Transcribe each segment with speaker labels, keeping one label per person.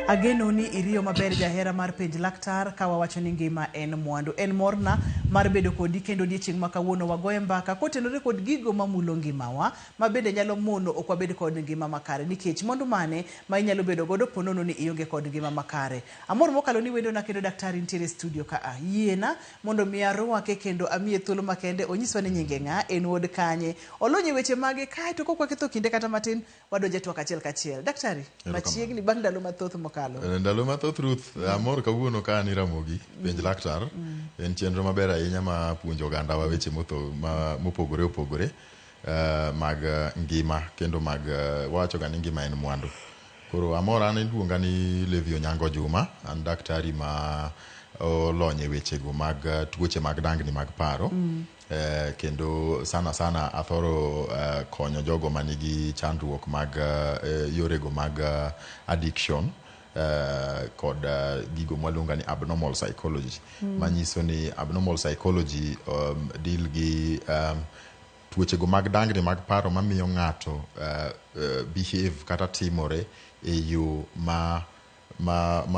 Speaker 1: Ageno ni iriyo maber jahera mar penj laktar ka wawacho ni ngima en mwandu. En morna mar bedo kodi kendo odiechieng' ma kawuono wagoye mbaka kotenore kod gigo mamulo ngimawa ma bende nyalo mono ok wabed kod ngima makare nikech mwandu mane ma inyalo bedo godo ponono ni ionge kod ngima makare. Amor mokalo ni wendona kendo daktari nitiere e studio ka a. Yiena mondo mi arwake kendo amiye thuolo makende onyiswa ni nyinge ng'a, en wuod kanye, olony e weche mage kae to kok waketho kinde kata matin wadonjo e twak achiel kachiel. Daktari, machiegni bang' ndalo mathoth mokalo.
Speaker 2: Ndalo mathoth Ruth, amor kawuono ka an Ramogi, penj laktar. En chenro maber ahinya ma puonjo ogandawa weche mopogore opogore mag ngima kendo mag wawacho ga ni ngima en mwandu. Koro amor an iluonga ni Levi Onyango Juma, an daktari ma olony e wechego mag tuoche mag dangni mag paro. Kendo sana sana athoro konyo jogo manigi chandruok mag yorego mag addiction kod gigo mwaluongo ni abnormal psychology. Manyiso ni abnormal psychology deal gi tuochego mag dangni mag paro mamiyo ng'ato behave kata timore e yo ma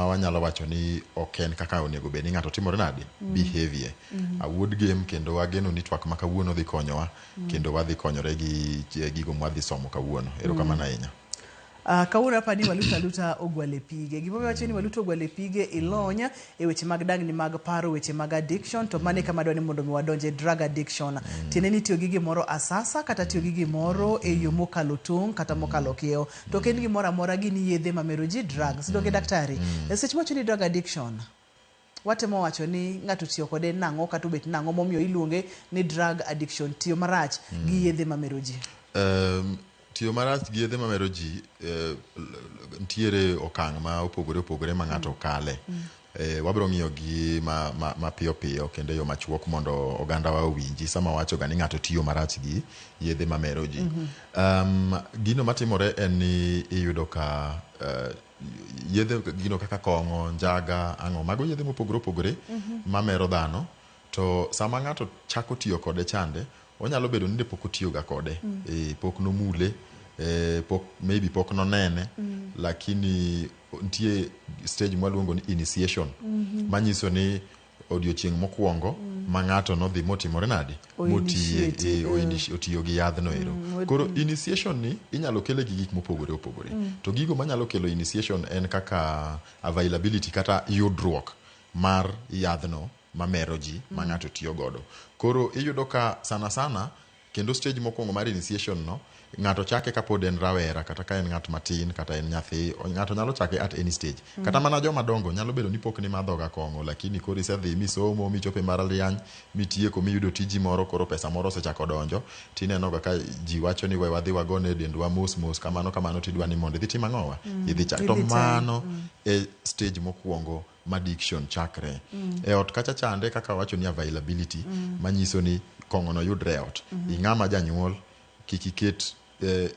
Speaker 2: wanyalo wacho ni ok en kaka onego bed ni ng'ato timore nade behavior. Awuod gem kendo ageno ni twak ma kawuono dhi konyowa kendo wadhi konyore gi gigo mwadhi somo kawuono. Erokamano ahinya.
Speaker 1: Kawuono apa ni waluto aluta ogwal e pige. Gimomiyo wacho ni waluto ogwal e pige ilony e weche mag dangni mag paro, weche mag addiction, to mano e kama adwa ni mondo mi wadonje drug addiction. Tiende ni tiyo gi gimoro asasa kata tiyo gi gimoro e yo mokalo tong' kata mokalo kiewo. To ok en gimoro amora gin yedhe mamero ji drugs. Donge daktari? Seche mwacho ni drug addiction, watemo wacho ni ng'ato tiyo kode nang'o kata obet nang'o momiyo iluonge ni drug addiction, tiyo marach gi yedhe mamero ji.
Speaker 2: Tiyo marach gi yedhe mamero ji nitiere okang' ma opogore opogore ma ng'ato kale. Wabiro ng'iyo gi ma piyo piyo kendo e yo machuok mondo ogandawa owinji sama wacho ga ni ng'ato tiyo marach gi yedhe mamero ji. Gino matimore en ni iyudo ka yedhe gino kaka kong'o, njaga, ang'o, mago yedhe mopogore opogore mamero dhano. To sama ng'ato chako tiyo kode chande, onyalo bedo ni ne pok otiyo ga kode. Pok nomule, pok, maybe pok nonene, lakini nitie stage mwaluongo ni initiation. Manyiso ni odiochieng' mokwongo ma ng'ato nodhi motimore nade? Motiye, otiyo gi yadhno ero. Koro initiation ni inyalo kele gi gik mopogore opogore. To gigo manyalo kelo initiation en kaka availability kata yudruok mar yadhno mamero ji ma ng'ato tiyo godo. Koro iyudo ka sana sana kendo stage mokwongo mar initiation no ng'ato chake kapod en rawera kata ka en ng'at matin kata en nyathi, ng'ato nyalo chake at any stage. Kata mana joma dongo nyalo bedo ni pok nimadho ga kong'o lakini koro isedhi misomo michopo e mbalariany mitieko miyudo tiji moro koro pesa moro osechako donjo tineno ga ka ji wacho ni we wadhi wagone dendwa mos mos kamano kamano tidwa ni mondo idhi tim ang'owa idhi chak. To mano e stage mokwongo ma addiction chakre. E ot kacha chande kaka wacho ni availability manyiso ni kong'o no yudre e ot. Ing'ama janyuol kik iket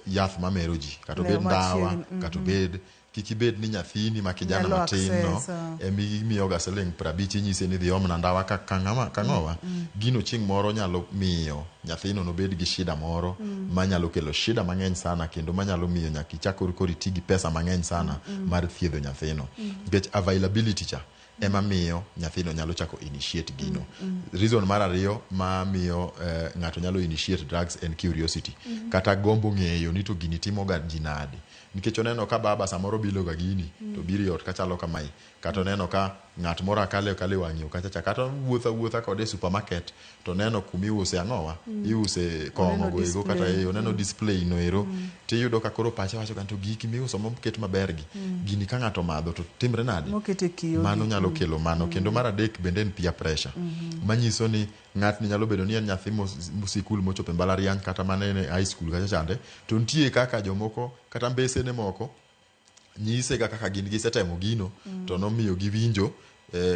Speaker 2: yath mamero ji kata obed ndawa kata obed kik ibed ni nyathini ma kijana matin no emi miyoga siling 50 inyise ni dhi omna ndawa ka kang'owa. Gino chieng' moro nyalo miyo nyathino nobed gi shida moro manyalo kelo shida mang'eny sana kendo manyalo miyo nyaka ichak koro iti gi pesa mang'eny sana mar thiedho nyathino. Nikech availability cha ema miyo nyathino nyalo chako initiate gino. Reason mar ariyo ma miyo ng'ato nyalo initiate drugs en curiosity. Kata gombo ng'eyo ni to gini timo ga ji nade. Nikech oneno ka baba samoro bilo ga gini to biro e ot kachalo kamae. Kata oneno ka ng'at moro akale akale wang' yo kacha cha. Kata wuotho awuotha kode e supermarket to oneno kumiuse ang'owa? Iuse kong'o go ego kata oneno display no ero. Tiyudo ka koro pache wacho ga to giki miuso moket maber gi. Gini ka ng'ato omadho to timre nade? Mano nyalo kelo mano. Kendo mar adek bende en peer pressure. Manyiso ni ng'atni nyalo bedo ni en nyathi sikul mochopo e mbalariany kata mana en e high school kacha chande. To nitie kaka jomoko kata mbesene moko nyise ga kaka gin gisetemo gino to nomiyo giwinjo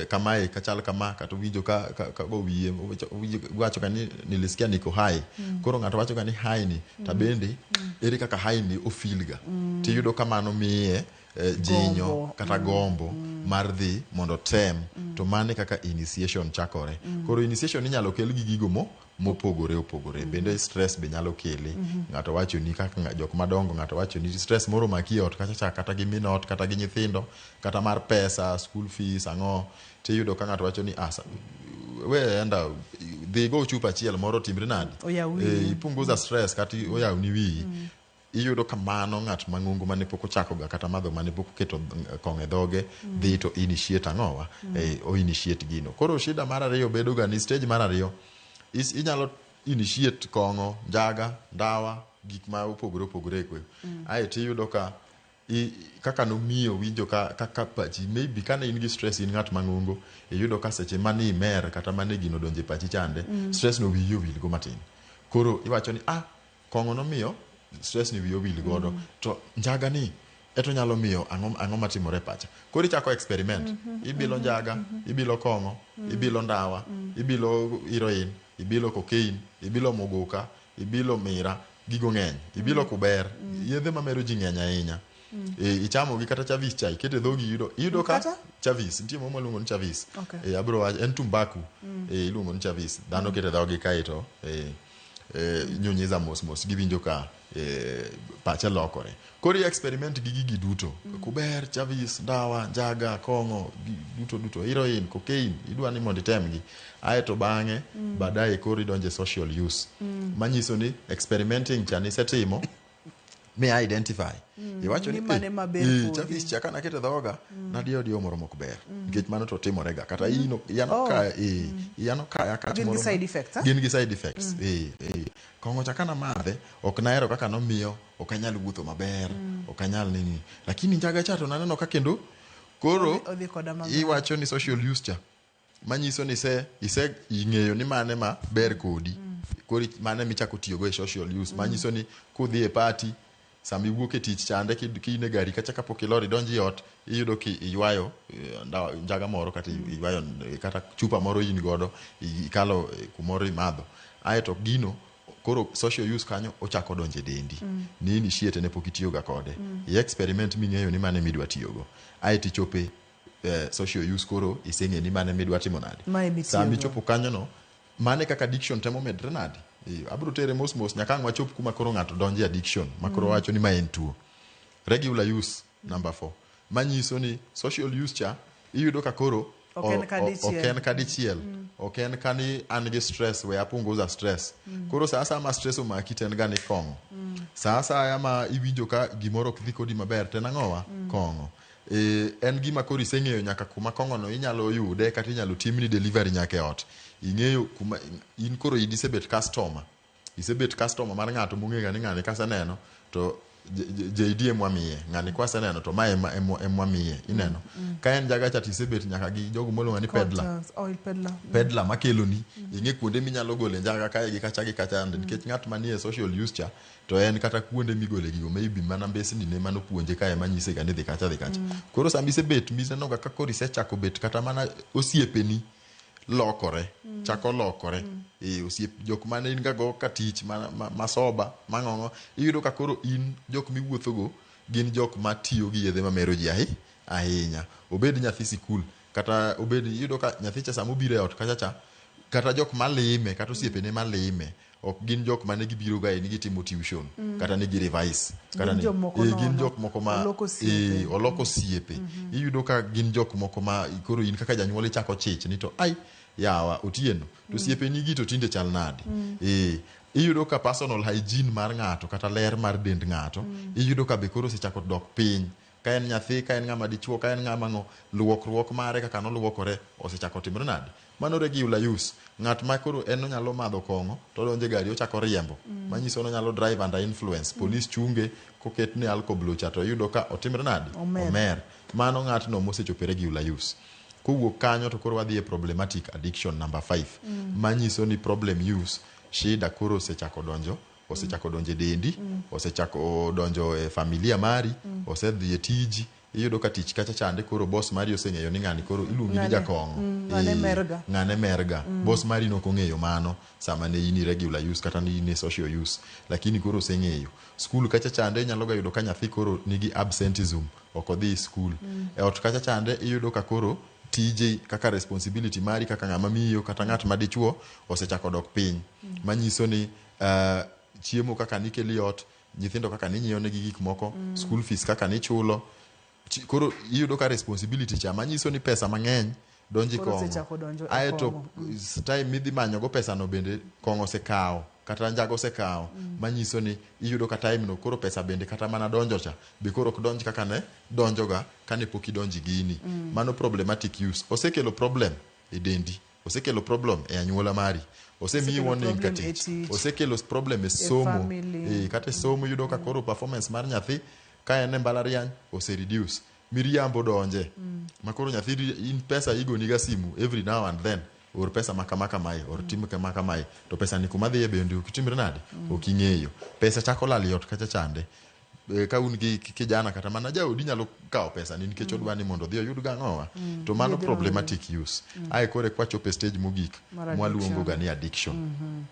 Speaker 2: kamae kachal kama kata owinjo ka go wiye wacho ga ni nilisikia niko high. Koro ng'ato wacho ga ni high ni tabende ere kaka high ni ofeel ga. Tiyudo ka mano miye jinyo kata gombo mar dhi mondo otem. To mano e kaka initiation chakore. Koro initiation inyalo kel gi gigo mopogore opogore. Bende stress be nyalo kele. Ng'ato wacho ni kaka jok madongo, ng'ato wacho ni stress moro omaki e ot kacha cha, kata gi min ot, kata gi nyithindo, kata mar pesa, school fees, ang'o, tiyudo ka ng'ato wacho ni ah, we enda dhi go chupa achiel moro timre nade,
Speaker 1: Oyaw wiyi.
Speaker 2: Eh, ipunguza stress kata oyawni wiyi. Iyudo ka mano ng'at mang'ongo mane pok ochako ga kata madho, mane pok oketo kong'o e dhoge, dhi to initiate ang'owa, o initiate gino. Koro shida mar ariyo bedo ga ni stage mar ariyo inyalo initiate kong'o, njaga, ndawa, gik ma opogore opogore go. Aeto iyudo ka kaka nomiyo winjo ka kaka pachi maybe kane in gi stress, in ng'at mang'ongo, iyudo ka seche mane imer kata mane gino donjo e pachi chande, stress no wiyi owil go matin. Koro iwacho ni ah, kong'o nomiyo stress ni wiyi owil godo, to njaga ni eto nyalo miyo ang'o, ang'o matimore e pacha. Koro ichako experiment, ibilo njaga, ibilo kong'o, ibilo ndawa, ibilo heroin, ibilo cocaine, ibilo muguka, ibilo mira, gigo ng'eny, ibilo kuber, yedhe mamero ji ng'eny ahinya. E, ichamo gi kata chavis cha ikete dhogi, iyudo ka
Speaker 1: Kata?
Speaker 2: Chavis nitie moro maluongo ni chavis.
Speaker 1: Okay.
Speaker 2: E, abro wacho en tumbaku, e, iluongo ni chavis. Dhano kete dhogi kaeto nyunyiza mos mos, giwinjo ka pache lokore. Koro i experiment gi gigi duto, kuber, chavis, ndawa, njaga, kong'o, duto duto, heroin, cocaine, idwa ni mondo itemgi. Aeto bang'e baadaye koro idonje social use, manyiso ni experimenting cha nisetimo mi identify, iwacho
Speaker 1: ni
Speaker 2: ni
Speaker 1: mane maber kodi.
Speaker 2: Chavis cha kana keto e dhoga nadiyo diyo moro mok ber, nikech mano to timore ga kata in iyano
Speaker 1: Oh.
Speaker 2: kaya, iyano kaya kach
Speaker 1: Gin gi
Speaker 2: moro
Speaker 1: side effects, ah?
Speaker 2: Gin gi side effects. Kong'o cha kana madhe ok nahero kaka nomiyo ok anyal wuotho maber, ok anyal nini, lakini njaga cha to naneno ka kendo koro
Speaker 1: Odhi koda maber.
Speaker 2: Iwacho ni social use cha manyiso ni ise ing'eyo ni mane ma ber kodi. Koro mane michako tiyogo e social use, manyiso ni kudhi e party, sama iwuok e tich chande, kiin e gari kacha kapok ilor idonjo e ot, iyudo ki iywayo njaga moro kata iywayo kata chupa moro in godo, ikalo kumoro imadho. Aeto gino koro social use kanyo ochako donjo e dendi. Ni initiate ne pok itiyoga kode, i experiment ming'eyo ni mane midwa tiyogo, aeto ichope social use, koro iseng'e ni mane midwa timo nade.
Speaker 1: Ma ema
Speaker 2: Sama
Speaker 1: itiyogo.
Speaker 2: ichopo kanyono, mane kaka addiction temo medre nade. Abiro tere mos mos nyaka ang' wachop kuma koro ng'ato donjo e addiction ma koro wacho ni ma en tuo. Regular use number 4, manyiso ni social use cha iyudo ka koro
Speaker 1: Ok en ka dichiel.
Speaker 2: Ok en ka dichiel, ok en ka ni an gi stress, we apunguza stress. Koro sa asaya ma stress omaki to en ga ni kong'o. Sa asaya ma iwinjo ka gimoro ok dhi kodi maber to en ang'owa, kong'o. En gima koro iseng'eyo nyaka kuma kong'ono inyalo yude kata inyalo timni delivery nyaka e ot. Ing'eyo kuma in koro isebet customer, isebet customer mar ng'ato mong'eyo ga ni ng'ani kaseneno to JD emwamiye, ng'ani kwaseneno to ma emwamiye. Ineno ka en jaga cha tisebet nyaka gi jogo moluongo ni peddler.
Speaker 1: Contacts, oil peddler.
Speaker 2: Peddler makeloni, ing'e kuonde minyalo gole njaga kae gi kacha gi kacha, nikech ng'at manie social use cha to en kata kuonde migole gigo maybe mana mbesni ne manopuonje kae manyise ga ni dhi kacha, dhi kacha. Koro sama isebet mineno ga ka koro isechako bet kata mana osiepeni lokore, chako lokore. Osiep jok mane in ga go ka tich masoba mang'ong'o, iyudo ka koro in jok miwuothogo gin jok matiyo gi yedhe mamero ji ahinya. Obed nyathi sikul kata obed, iyudo ka nyathi cha sama obiro e ot kacha cha, kata jok malime kata osiepene malime ok gin jok mane gibiro ga ni gitimo tuition kata ni gi revise kata
Speaker 1: Gin
Speaker 2: ni
Speaker 1: jomoko
Speaker 2: gin
Speaker 1: nono.
Speaker 2: jok moko ma
Speaker 1: Oloko osiepe.
Speaker 2: Oloko osiepe. Iyudo ka gin jok moko ma koro in kaka janyuol ichako chich ni to ai yawa Otieno to osiepeni gi to tinde chal nade. Iyudo ka personal hygiene mar ng'ato kata ler mar dend ng'ato iyudo ka be koro osechako dok piny. Ka en nyathi, ka en ng'ama dichuo, ka en ng'ama ng'o, luokruok mare kaka noluokore osechako timore nade. Mano regular use. Ng'at ma koro en onyalo madho kong'o to odonjo e gari ochako riembo, manyiso ni onyalo drive under influence. Police chunge koketne alcohol cha to iyudo ka otimre nade,
Speaker 1: Omer.
Speaker 2: Omer. Mano ng'atno mosechopo e regular use. Kowuok kanyo to koro wadhi e problematic addiction number 5, manyiso ni problem use shida koro osechako donjo, osechako donjo e dendi, osechako donjo e familia mari, osedhi e tiji. Iyudo ka tich kacha chande koro boss mari oseng'eyo ni ng'ani koro iluongi ni jakong'o.
Speaker 1: Ng'ane merga.
Speaker 2: Ng'ane merga. Boss mari nok ong'eyo mano sama ne in e regular use kata ne in e social use, lakini koro oseng'eyo. Skul kacha chande inyalo ga yudo ka nyathi koro nigi absenteeism, ok odhi e skul. E ot kacha chande iyudo ka koro Tije kaka responsibility mari kaka ng'ama miyo kata ng'at ma dichuo osechako dok piny. Manyiso ni chiemo kaka nikelo e ot, nyithindo kaka ninyiewo negi gik moko, school fees kaka nichulo. Koro iyudo ka responsibility cha manyiso ni pesa mang'eny donjo e
Speaker 1: Koro
Speaker 2: kong'o.
Speaker 1: osechako donjo e
Speaker 2: Aeto
Speaker 1: kong'o.
Speaker 2: Time midhi manyo go pesa no bende kong'o osekawo kata njaga osekawo. Manyiso ni iyudo ka time no koro pesa bende kata mana donjo cha be koro ok donj kaka ne donjoga kane pok idonjo e gini. Mano problematic use. Osekelo problem e dendi. Osekelo problem e anyuola mari. Osemiyi
Speaker 1: Osekelo
Speaker 2: warning ka
Speaker 1: problem e
Speaker 2: tich.
Speaker 1: tich.
Speaker 2: Osekelo problem e somo.
Speaker 1: Family.
Speaker 2: Kata e somo iyudo ka koro performance mar nyathi ka en e mbalariany ose reduce. Miriambo donje. Ma koro nyathi in pesa igoni ga simu every now and then. Or pesa ma kama kamae, or tim kama kamae. To pesa ni kuma dhiye bende ok itimre nade? Ok ing'eyo. Pesa chako lal e ot kacha chande. Ka un gi kijana kata mana jaodi nyalo kawo pesa ni nikech odwa ni mondo odhi oyud gang'owa. To mano
Speaker 1: Yedhe
Speaker 2: problematic use. Ae koro kwachopo e stage mogik
Speaker 1: Mar
Speaker 2: mwaluongo ga
Speaker 1: addiction.
Speaker 2: ni addiction.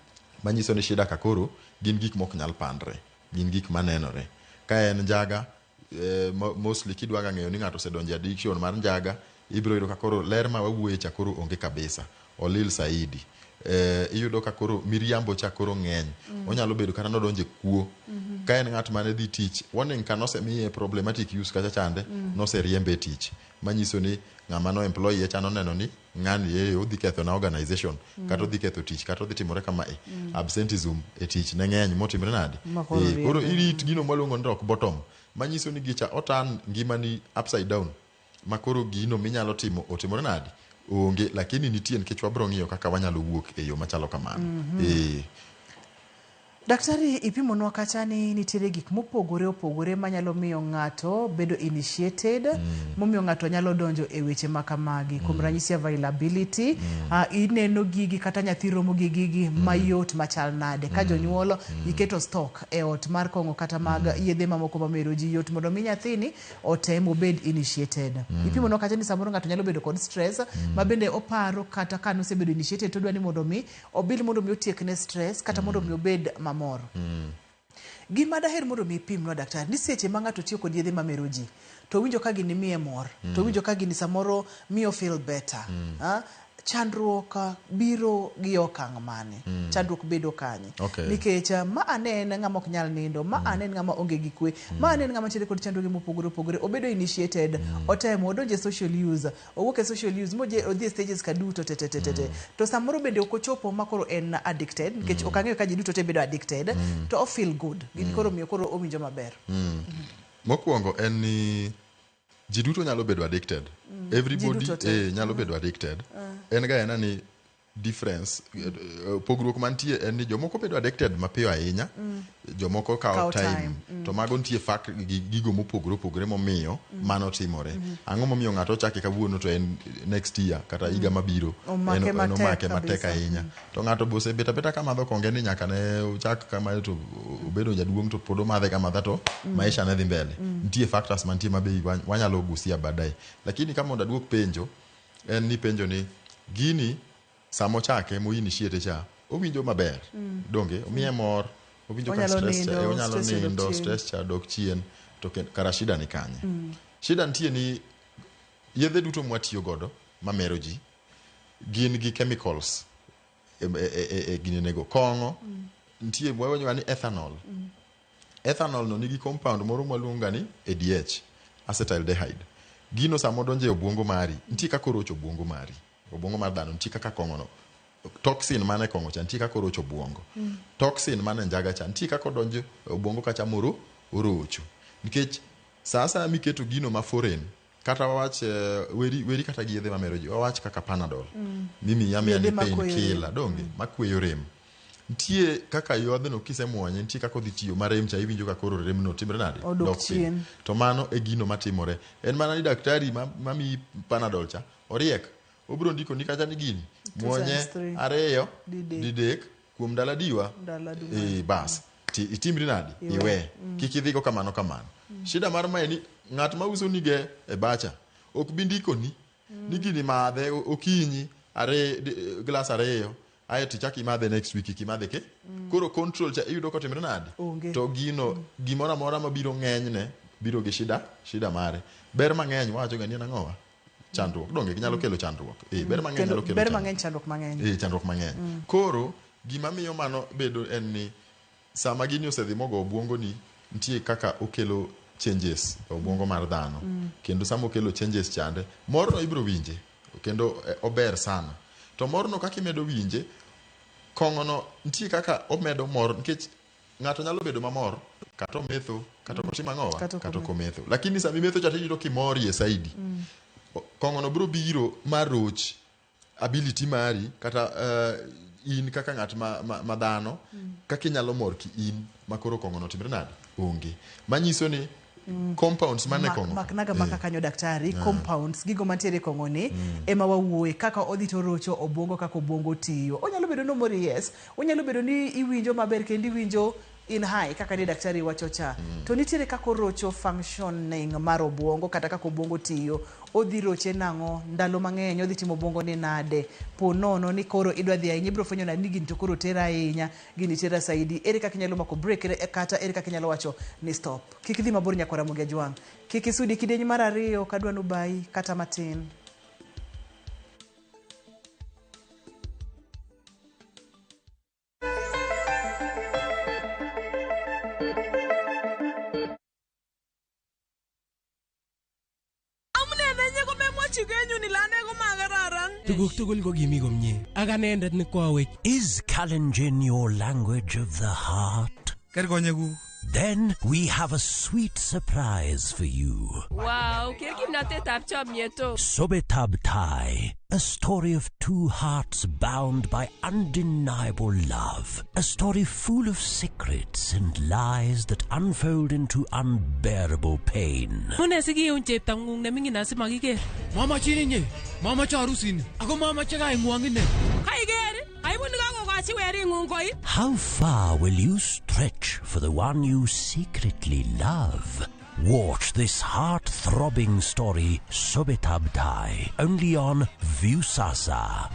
Speaker 2: Manyiso ni shida ka koro gin gik mok nyal pandre. Gin gik manenore. Ka en njaga, mostly kidwa ga ng'eyo ni ng'ato osedonjo e addiction mar njaga, ibiro yudo ka koro ler ma wawuoye cha koro onge kabisa. Olil saidi. Iyudo ka koro miriambo cha koro ng'eny. Onyalo bedo kata nodonjo e kuo. Ka en ng'at mane dhi tich, warning ka nosemiye problematic use kacha chande, noseriembe e tich. Manyiso ni ng'ama no employ cha noneno ni ng'ani e odhi ketho na organization, kata odhi ketho tich, kata odhi timore kamae. Absenteeism e tich ne ng'eny motimre nade?
Speaker 1: Ma koro
Speaker 2: Koro
Speaker 1: riembe.
Speaker 2: irit gino mwaluongo ni rock bottom. Manyiso ni gicha otan ngimani upside down. Ma koro gino minyalo timo otimore nade? Onge, lakini nitie nikech wabro ng'iyo kaka wanyalo wuok e yo machalo kamano.
Speaker 1: Daktari, ipimonwa kacha ni nitiere gik mopogore opogore manyalo miyo ng'ato bedo initiated, momiyo ng'ato nyalo donjo e weche ma kamagi. Kuom ranyisi availability, ineno gigi kata nyathi romo gi gigi mayot machal nade. Ka jonyuol iketo stock e ot mar kong'o kata mag yedhe mamoko mamero ji, yot mondo mi nyathini otem obed initiated. Ipimonwa kacha ni samoro ng'ato nyalo bedo kod stress, ma bende oparo kata ka nosebedo initiated to odwa ni mondo mi obil mondo mi otiekne stress kata mondo mi obed mamor. Gima daher mondo mi ipimnwa daktari ni seche ma ng'ato tiyo kod yedhe mamero ji to winjo ka gini miye mor, to winjo ka gini samoro miyo feel better. Chandruok biro gi okang' mane? Chandruok bedo kanye? Nikech ma ane en ng'ama ok nyal nindo, ma ane en ng'ama onge gi kwe, ma ane en ng'ama nitiere kod chandruoge mopogore opogore, obedo initiated, otemo, odonjo e social use, owuok e social use, moje odhi e stages ka duto te te te te te. To samoro bende ok ochopo ma koro en addicted, nikech ok ang'eyo ka ji duto te bedo addicted, to o feel good. Gini koro miyo koro owinjo maber.
Speaker 2: Mokwongo en ni ji duto nyalo bedo addicted. Everybody,
Speaker 1: Ji duto te.
Speaker 2: Nyalo bedo addicted. En ga ena ni difference, pogruok mantie en ni jomoko bedo addicted mapiyo ahinya, jomoko kawo
Speaker 1: Kawo
Speaker 2: time.
Speaker 1: time.
Speaker 2: To mago nitie fact gigo mopogore opogore momiyo mano timore. Ang'o momiyo ng'ato ochake kawuono to en next year kata higa mabiro
Speaker 1: Omake
Speaker 2: en
Speaker 1: matek
Speaker 2: omake matek
Speaker 1: kabisa.
Speaker 2: ahinya. To ng'ato be osebet abeta kamadho konge ni nyaka ne ochak kamae to obedo jaduong' to pod omadhe kamadha to maisha ne dhi mbele. Nitie factors mantie ma be wanyalo gusia baadaye. Lakini ka mondo aduok penjo, en ni penjo ni gini sama ochake mo initiate cha owinjo maber. Donge omiye mor, owinjo ka
Speaker 1: Onyalo
Speaker 2: stress cha,
Speaker 1: nindo,
Speaker 2: onyalo
Speaker 1: stress cha dok
Speaker 2: nindo,
Speaker 1: chien.
Speaker 2: stress cha dok chien, to kara shida ni kanye? Shida nitie ni yedhe duto mwatiyo godo mamero ji gin gi chemicals e ginenego. Kong'o nitie mwawacho ni ethanol. Ethanol no nigi compound moro mwaluongo ni ADH, acetaldehyde. Gino sama odonjo e obwongo mari, nitie kaka orocho obwongo mari. Obwongo mar dhano nitie kaka kong'o no. Toxin mane kong'o cha nitie kaka orocho obwongo. Toxin mane njaga cha nitie kaka odonjo e obwongo kacha moro orocho. Nikech sa asaya miketo gino ma foreign, kata wawach, weri kata gi yedhe mamero ji, wawach kaka Panadol. Mimiyi amiya ni
Speaker 1: Yedhe
Speaker 2: pain
Speaker 1: makweyo rem.
Speaker 2: killer, donge? Makweyo rem. Nitie kaka yadhno kisemuonye, nitie kaka odhi tiyo ma rem cha iwinjo ka koro remno timre nade?
Speaker 1: Odok
Speaker 2: Dok piny.
Speaker 1: chien.
Speaker 2: To mano e gino matimore. En mana ni daktari mamiyi Panadol cha, oriek. Obiro ndiko ni kacha ni gini,
Speaker 1: Two
Speaker 2: muonye
Speaker 1: times three.
Speaker 2: ariyo,
Speaker 1: Didek.
Speaker 2: didek, kuom ndalo adiwa,
Speaker 1: Ndalo adiwa.
Speaker 2: Bas. Ti, itimri nade?
Speaker 1: Iwe.
Speaker 2: Iwe. Kik idhigo kamano kamano. Shida mar mae ni ng'at ma uso nige e bacha ok bi ndikoni ni gini madhe okinyi glass ariyo ae to ichak imadhe next week kik imadhe ke. Koro control cha iyudo kotimre nade?
Speaker 1: Onge.
Speaker 2: To gino gimoro amora mabiro ng'enyne biro gi shida mare. Ber mang'eny wawacho ga ni en ang'owa? Chandruok donge ginyalo kelo chandruok. Ber mang'eny
Speaker 1: Kendo
Speaker 2: nyalo kelo
Speaker 1: ber
Speaker 2: chandruok.
Speaker 1: mang'eny, chandruok mang'eny.
Speaker 2: Chandruok mang'eny. Koro gima miyo mano bedo en ni sama gini osedhi mogo obwongoni, nitie kaka okelo changes e obwongo mar dhano. Kendo sama okelo changes chande, morno ibiro winje kendo ober sana. To morno kaka imedo winje, kong'ono nitie kaka omedo mor, nikech ng'ato nyalo bedo mamor kata ometho kata ok otimo ang'owa,
Speaker 1: Kata ok
Speaker 2: kata ok ometho, lakini sama imetho cha tiyudo kimorie saidi. Kong'ono biro biro ma roch ability mari kata in kaka ng'at ma dhano, kaka inyalo mor ki in makoro kong'ono timre nade onge, manyiso ni compounds mane kong'o
Speaker 1: Maknaga maka kanyo, daktari. Compounds gigo mantiere e kong'o ni ema wawuoye, kaka odhi to rocho obwongo, kaka obwongo tiyo. Onyalo bedo ni omori, yes, onyalo bedo ni iwinjo maber kendo iwinjo in high kaka ne daktari wacho cha, to nitiere kaka orocho functioning mar obwongo kata kaka obwongo tiyo. Odhi roche nang'o? Ndalo mang'eny odhi timo obwongo ni nade? Po nono ni koro idwa dhi ahinya, ibiro fwenyo nade ni gini to koro tera ahinya, gini tera saidi? Ere kaka inyalo mako break kata ere kaka inyalo wacho ni stop? Kik idhi mabor, nyakwara Ramogi Ajwang', kik isudi kidieny mar ariyo kadwa nubayi kata matin.
Speaker 3: Amune nenye komemwochi kenyun ile ane komakararan.
Speaker 4: Tuguk tugul ko kimi komie ak anendet ne kwawech.
Speaker 5: Is Kalenjin your language of the heart?
Speaker 6: Ker konyekuk.
Speaker 5: Then we have a sweet surprise for you.
Speaker 3: Wow, ker kimnatetab chomyet o.
Speaker 5: Sobetab Tai, a story of two hearts bound by undeniable love. A story full of secrets and lies that unfold into unbearable pain.
Speaker 3: Mune sikiun cheptang'ung neming'in asimakiker?
Speaker 4: Mamachin inye, mamache arusini, ako mamache kaing'wong ine.
Speaker 3: Kaiker, aibu nekakokochi wering'ung koit.
Speaker 5: How far will you stretch for the one you secretly love? Watch this heart-throbbing story, Sobetab Tai, only on Viusasa.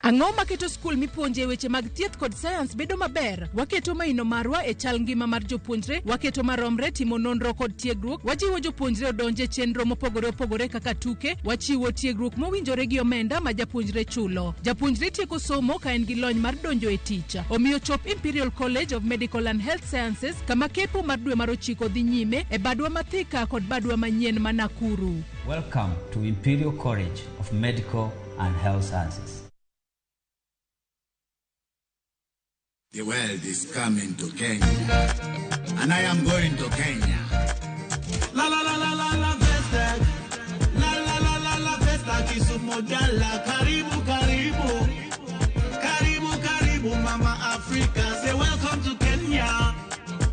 Speaker 7: Ang'o maketo skul mipuonje weche mag thieth kod sayans bedo maber? Waketo maino marwa e chal ngima mar jopuonjre, waketo maromre timo nonro kod tiegruok, wajiwo jopuonjre odonje chenro mopogore opogore kaka tuke, wachiwo tiegruok mowinjore gi omenda ma japuonjre chulo. Japuonjre tieko somo ka en gi lony mar donjo e tich. Omiyo chop Imperial College of Medical and Health Sciences, kama kepo mar dwe mar ochiko dhi nyime e badwa ma Thika kod badwa manyien ma Nakuru.
Speaker 8: Welcome to Imperial College of Medical and Health Sciences.
Speaker 9: The world is coming to Kenya, and I am going to Kenya.
Speaker 10: La la la la la la Festac. La la la la la Festac Kisumu Dala. Karibu karibu. Karibu karibu Mama Africa. Say welcome to Kenya.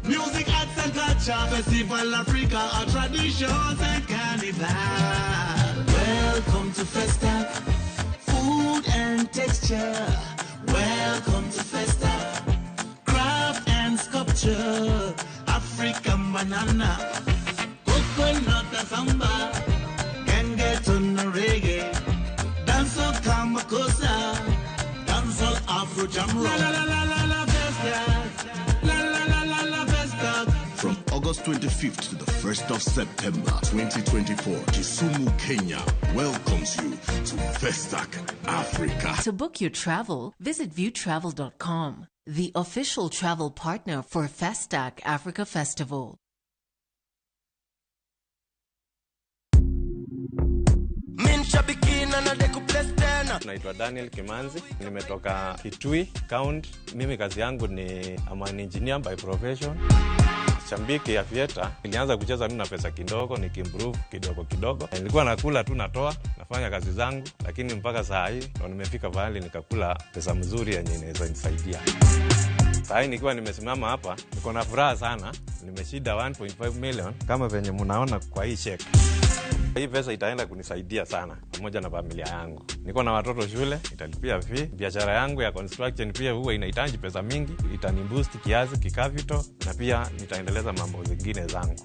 Speaker 10: Music, arts and culture, Festival Africa, our traditions and carnival. Welcome to Festac. Food and texture. Welcome to Festac. Craft and sculpture. African banana. Coconut and samba. Gengetone and reggae. Dancehall Kamakosa. Dancehall Afro Jam Rock. La la la la la la Festac. La la la la la Festac.
Speaker 9: From August 25th to the 1st of September 2024, Kisumu, Kenya welcomes you to Festac Africa.
Speaker 11: To book your travel, visit viewtravel.com, the official travel partner for Festac Africa Festival.
Speaker 12: Naitwa Daniel Kimanzi, nimetoka Kitui County. Mimi kazi yangu ni I'm an engineer by profession. Shabiki ya theater, nilianza kucheza tu na pesa kidogo, nikiimprove kidogo kidogo. Nilikuwa nakula tu, natoa, nafanya kazi zangu, lakini mpaka saa hii ndo nimefika pahali nikakula pesa mzuri yenye inaweza nisaidia. Saa hii nikiwa nimesimama hapa, niko na furaha sana. Nimeshinda 1.5 million kama venye mnaona kwa hii check. Hii pesa itaenda kunisaidia sana pamoja na familia yangu. Niko na watoto shule, italipia fee. Biashara yangu ya construction pia huwa inahitaji pesa mingi, itaniboost kiasi kicapital, na pia nitaendeleza mambo zingine zangu.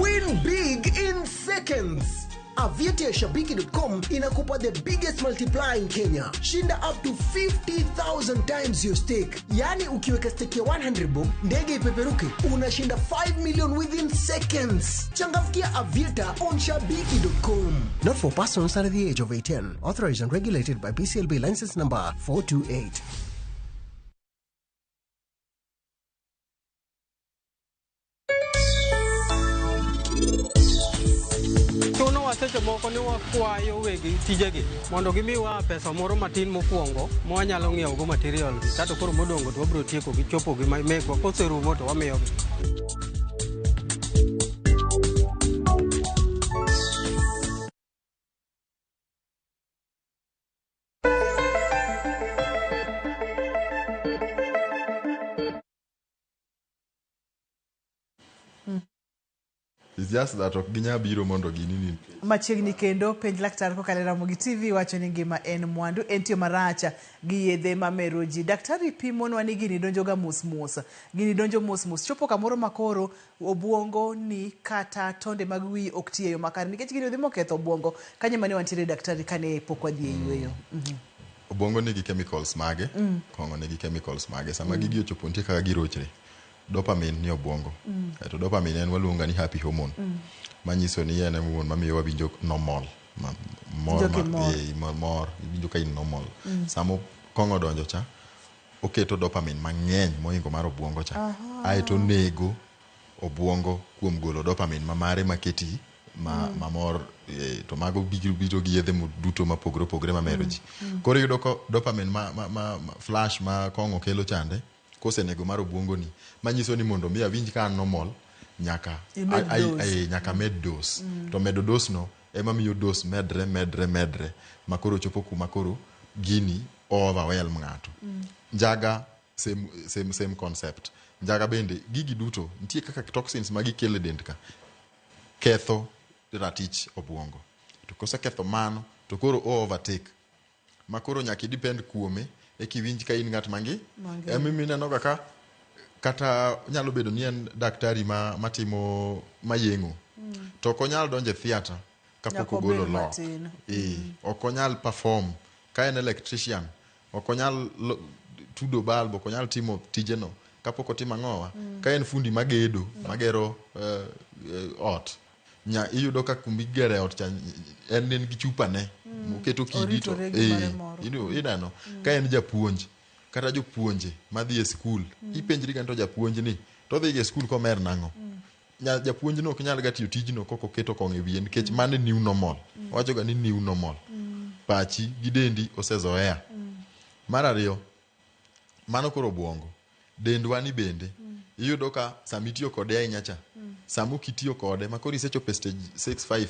Speaker 13: Win big in seconds.
Speaker 6: Aviator ya Shabiki.com inakupa the biggest multiplier in Kenya. Shinda up to 50,000 times your stake. Yaani ukiweka stake ya 100 bob, ndege ipeperuke, unashinda 5 million within seconds. Changamkia Aviator on Shabiki.com. Not for persons under the age of 18. Authorized and regulated by BCLB license number 428.
Speaker 13: Chunowa seche moko ni wakwayo wegi tijegi mondo gimiwa pesa moro matin mokwongo mwanyalo ng'iewogo material gi kato koro modong' to wabiro tieko gi chopo gi mekwa koserumo to wamiyogi.
Speaker 2: It's just that ok ginyal biro mondo ginini.
Speaker 1: Machiegni kendo penj laktar kokalo e Ramogi TV wacho ni ngima en mwandu, en tiyo marach gi yedhe mamero ji. Daktari pimonwa ni gini donjo ga mos mos. Gini donjo mos mos. Chopo kamoro makoro obuongo ni kata tonde mag wiyi ok ti e yo makare nikech gini odhi moketho obuongo. Kanyo mane wantiere daktari kane pok wadhi e yueyo.
Speaker 2: Obuongo nigi chemicals mage, kong'o nigi chemicals mage. Sama gigi ochopo nitie kaka girochre. Dopamine ni obuongo. To dopamine en waluonga ni happy hormone. Manyiso ni en hormone mamiyo wawinjo normal. Mor, mor, iwinjo ka in normal. Sama kong'o donjo cha, oketo dopamine mang'eny mohingo mar obuongo cha. Aeto onego obuongo kuom golo dopamine mamare maketi mamor, to mago biro gi yedhe duto mapogore opogore mamero ji. Koro iyudo ka dopamine ma flash ma kong'o kelo chande, kosenego mar obuongo ni, manyiso ni mondo mi awinj ka an normal, nyaka nyaka med dose. To medo dose no ema miyo dose medre medre medre makoro chopo kuma koro gini overwhelm ng'ato. Njaga same concept. Njaga bende gigi duto nitie kaka toxins ma gikelo e dend ka ketho ratich obuongo. To koseketho mano to koro o overtake makoro nyaka idepend kuome ekiwinj ka in ng'at mangi. Emomiyo ineno ga ka kata nyalo bedo ni en daktari matimo mayeng'o to ok onyal donjo e theatre kapok ogolo lock. Ok onyal perform ka en electrician, ok onyal tudo bulb, ok onyal timo tijeno kapok otimo ang'owa. Ka en fundi magedo magero ot, iyudo ka kumigere ot cha en gi chupane moketo kidi to ineno. Ka en japuonj kata jopuonje madhi e skul, ipenjri ga to japuonj ni to odhi e skul komer nang'o? Japuonj no ok nyal ga tiyo tijno kok oketo kong'o e wiye nikech mano e new normal. Owacho ga ni new normal. Pachi gi dendi osezoea. Mar ariyo, mano koro obuongo. Dendwa ni bende iyudo ka sama itiyo kode ahinya cha, sama ok itiyo kode makoro isechopo e stage 6-5,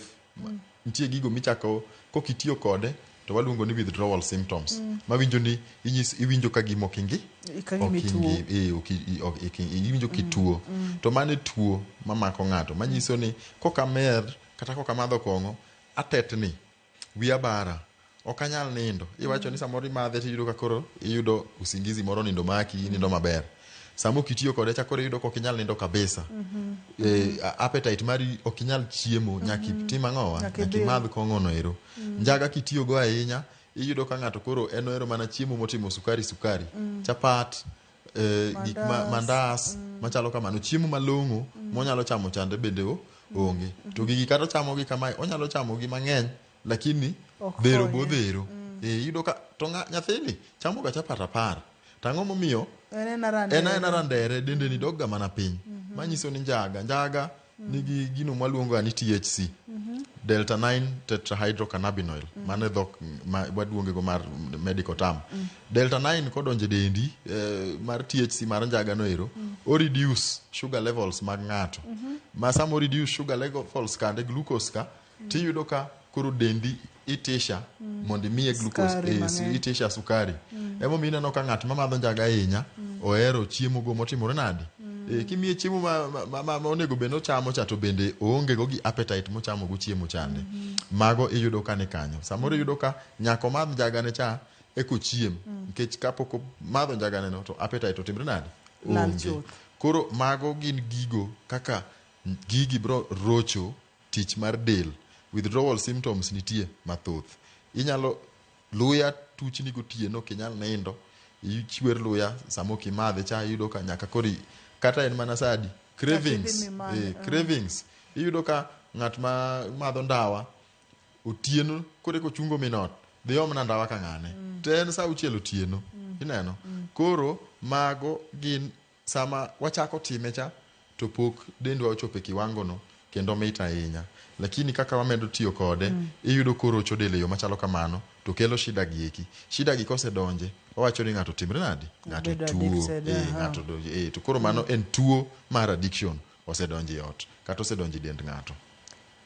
Speaker 2: nitie gigo michako kok itiyo kode to waluongo ni withdrawal symptoms. Mawinjo ni iwinjo ka gima ok ingi, iwinjo kituo. To mano e tuo mamako ng'ato manyiso ni kokamer kata kokamadho kong'o atetni, wiya bara, ok anyal nindo. Iwacho ni samoro imadhe tiyudo ka koro iyudo usingizi moro, nindo maki, nindo maber. Sama ok itiyo kode cha koro iyudo ka ok inyal nindo kabisa. Appetite mari ok inyal chiemo, nyaka itim ang'owa, nyaka imadh kong'o no ero. Njaga kitiyo go ahinya, iyudo ka ng'ato koro en ohero mana chiemo motimo sukari sukari, chapat, gik mandas machalo kamano, chiemo malong'o monyalo chamo chande bende onge. To gigi kata ochamo gi kamae, onyalo chamo gi mang'eny, lakini dhero bodhero. Iyudo ka to nyathini chamo ga chapat 10. Tang'o momiyo en aena randere, dende ni dok ga mana piny. Manyiso ni njaga nigi gino mwaluongo ni THC, delta 9 tetrahydrocannabinol. Mano e dhok waluonge go mar medical term. Delta 9 kodonjo e dendi mar THC mar njaga no ero, o reduce sugar levels mag ng'ato. Ma sama o reduce sugar levels kande glucose ka, tiyudo ka koro dendi itisha mondo imiye glucose, itisha sukari. Emomiyo ineno ka ng'at mamadho njaga ahinya ohero chiemo go motimore nade. Kimiye chiemo ma onego bed nochamo cha to bende oonge go gi appetite mochamo go chiemo chande. Mago iyudo ka ni kanyo. Samoro iyudo ka nyaka omadh njaga ne cha eko chiem, nikech kapok omadho njaga ne no to appetite otimre nade? Onge. Koro mago gin gigo kaka gigi bro rocho tich mar del. Withdrawal symptoms nitie mathoth. Inyalo luya tuchni gotieno, ok inyal nindo, ichwer luya sama ok imadhe cha, iyudo ka nyaka koro kata en mana sa adi, cravings, cravings. Iyudo ka ng'at ma madho ndawa otieno koro eka ochungo minot dhi omna ndawa ka ng'ane, to en sa 6 otieno. Ineno? Koro mago gin sama wachako time cha to pok dendwa ochopo e kiwango no kendo mit ahinya, lakini kaka wamedo tiyo kode, iyudo korocho del e yo machalo kamano to kelo shida gi eki. Shida gi kosedonje, wawacho ni ng'ato timre nade? Ng'ato
Speaker 1: Obedo
Speaker 2: tuo.
Speaker 1: addicted,
Speaker 2: Ng'ato donje, to koro mano en tuo mar addiction osedonjo e ot kata osedonjo e dend ng'ato.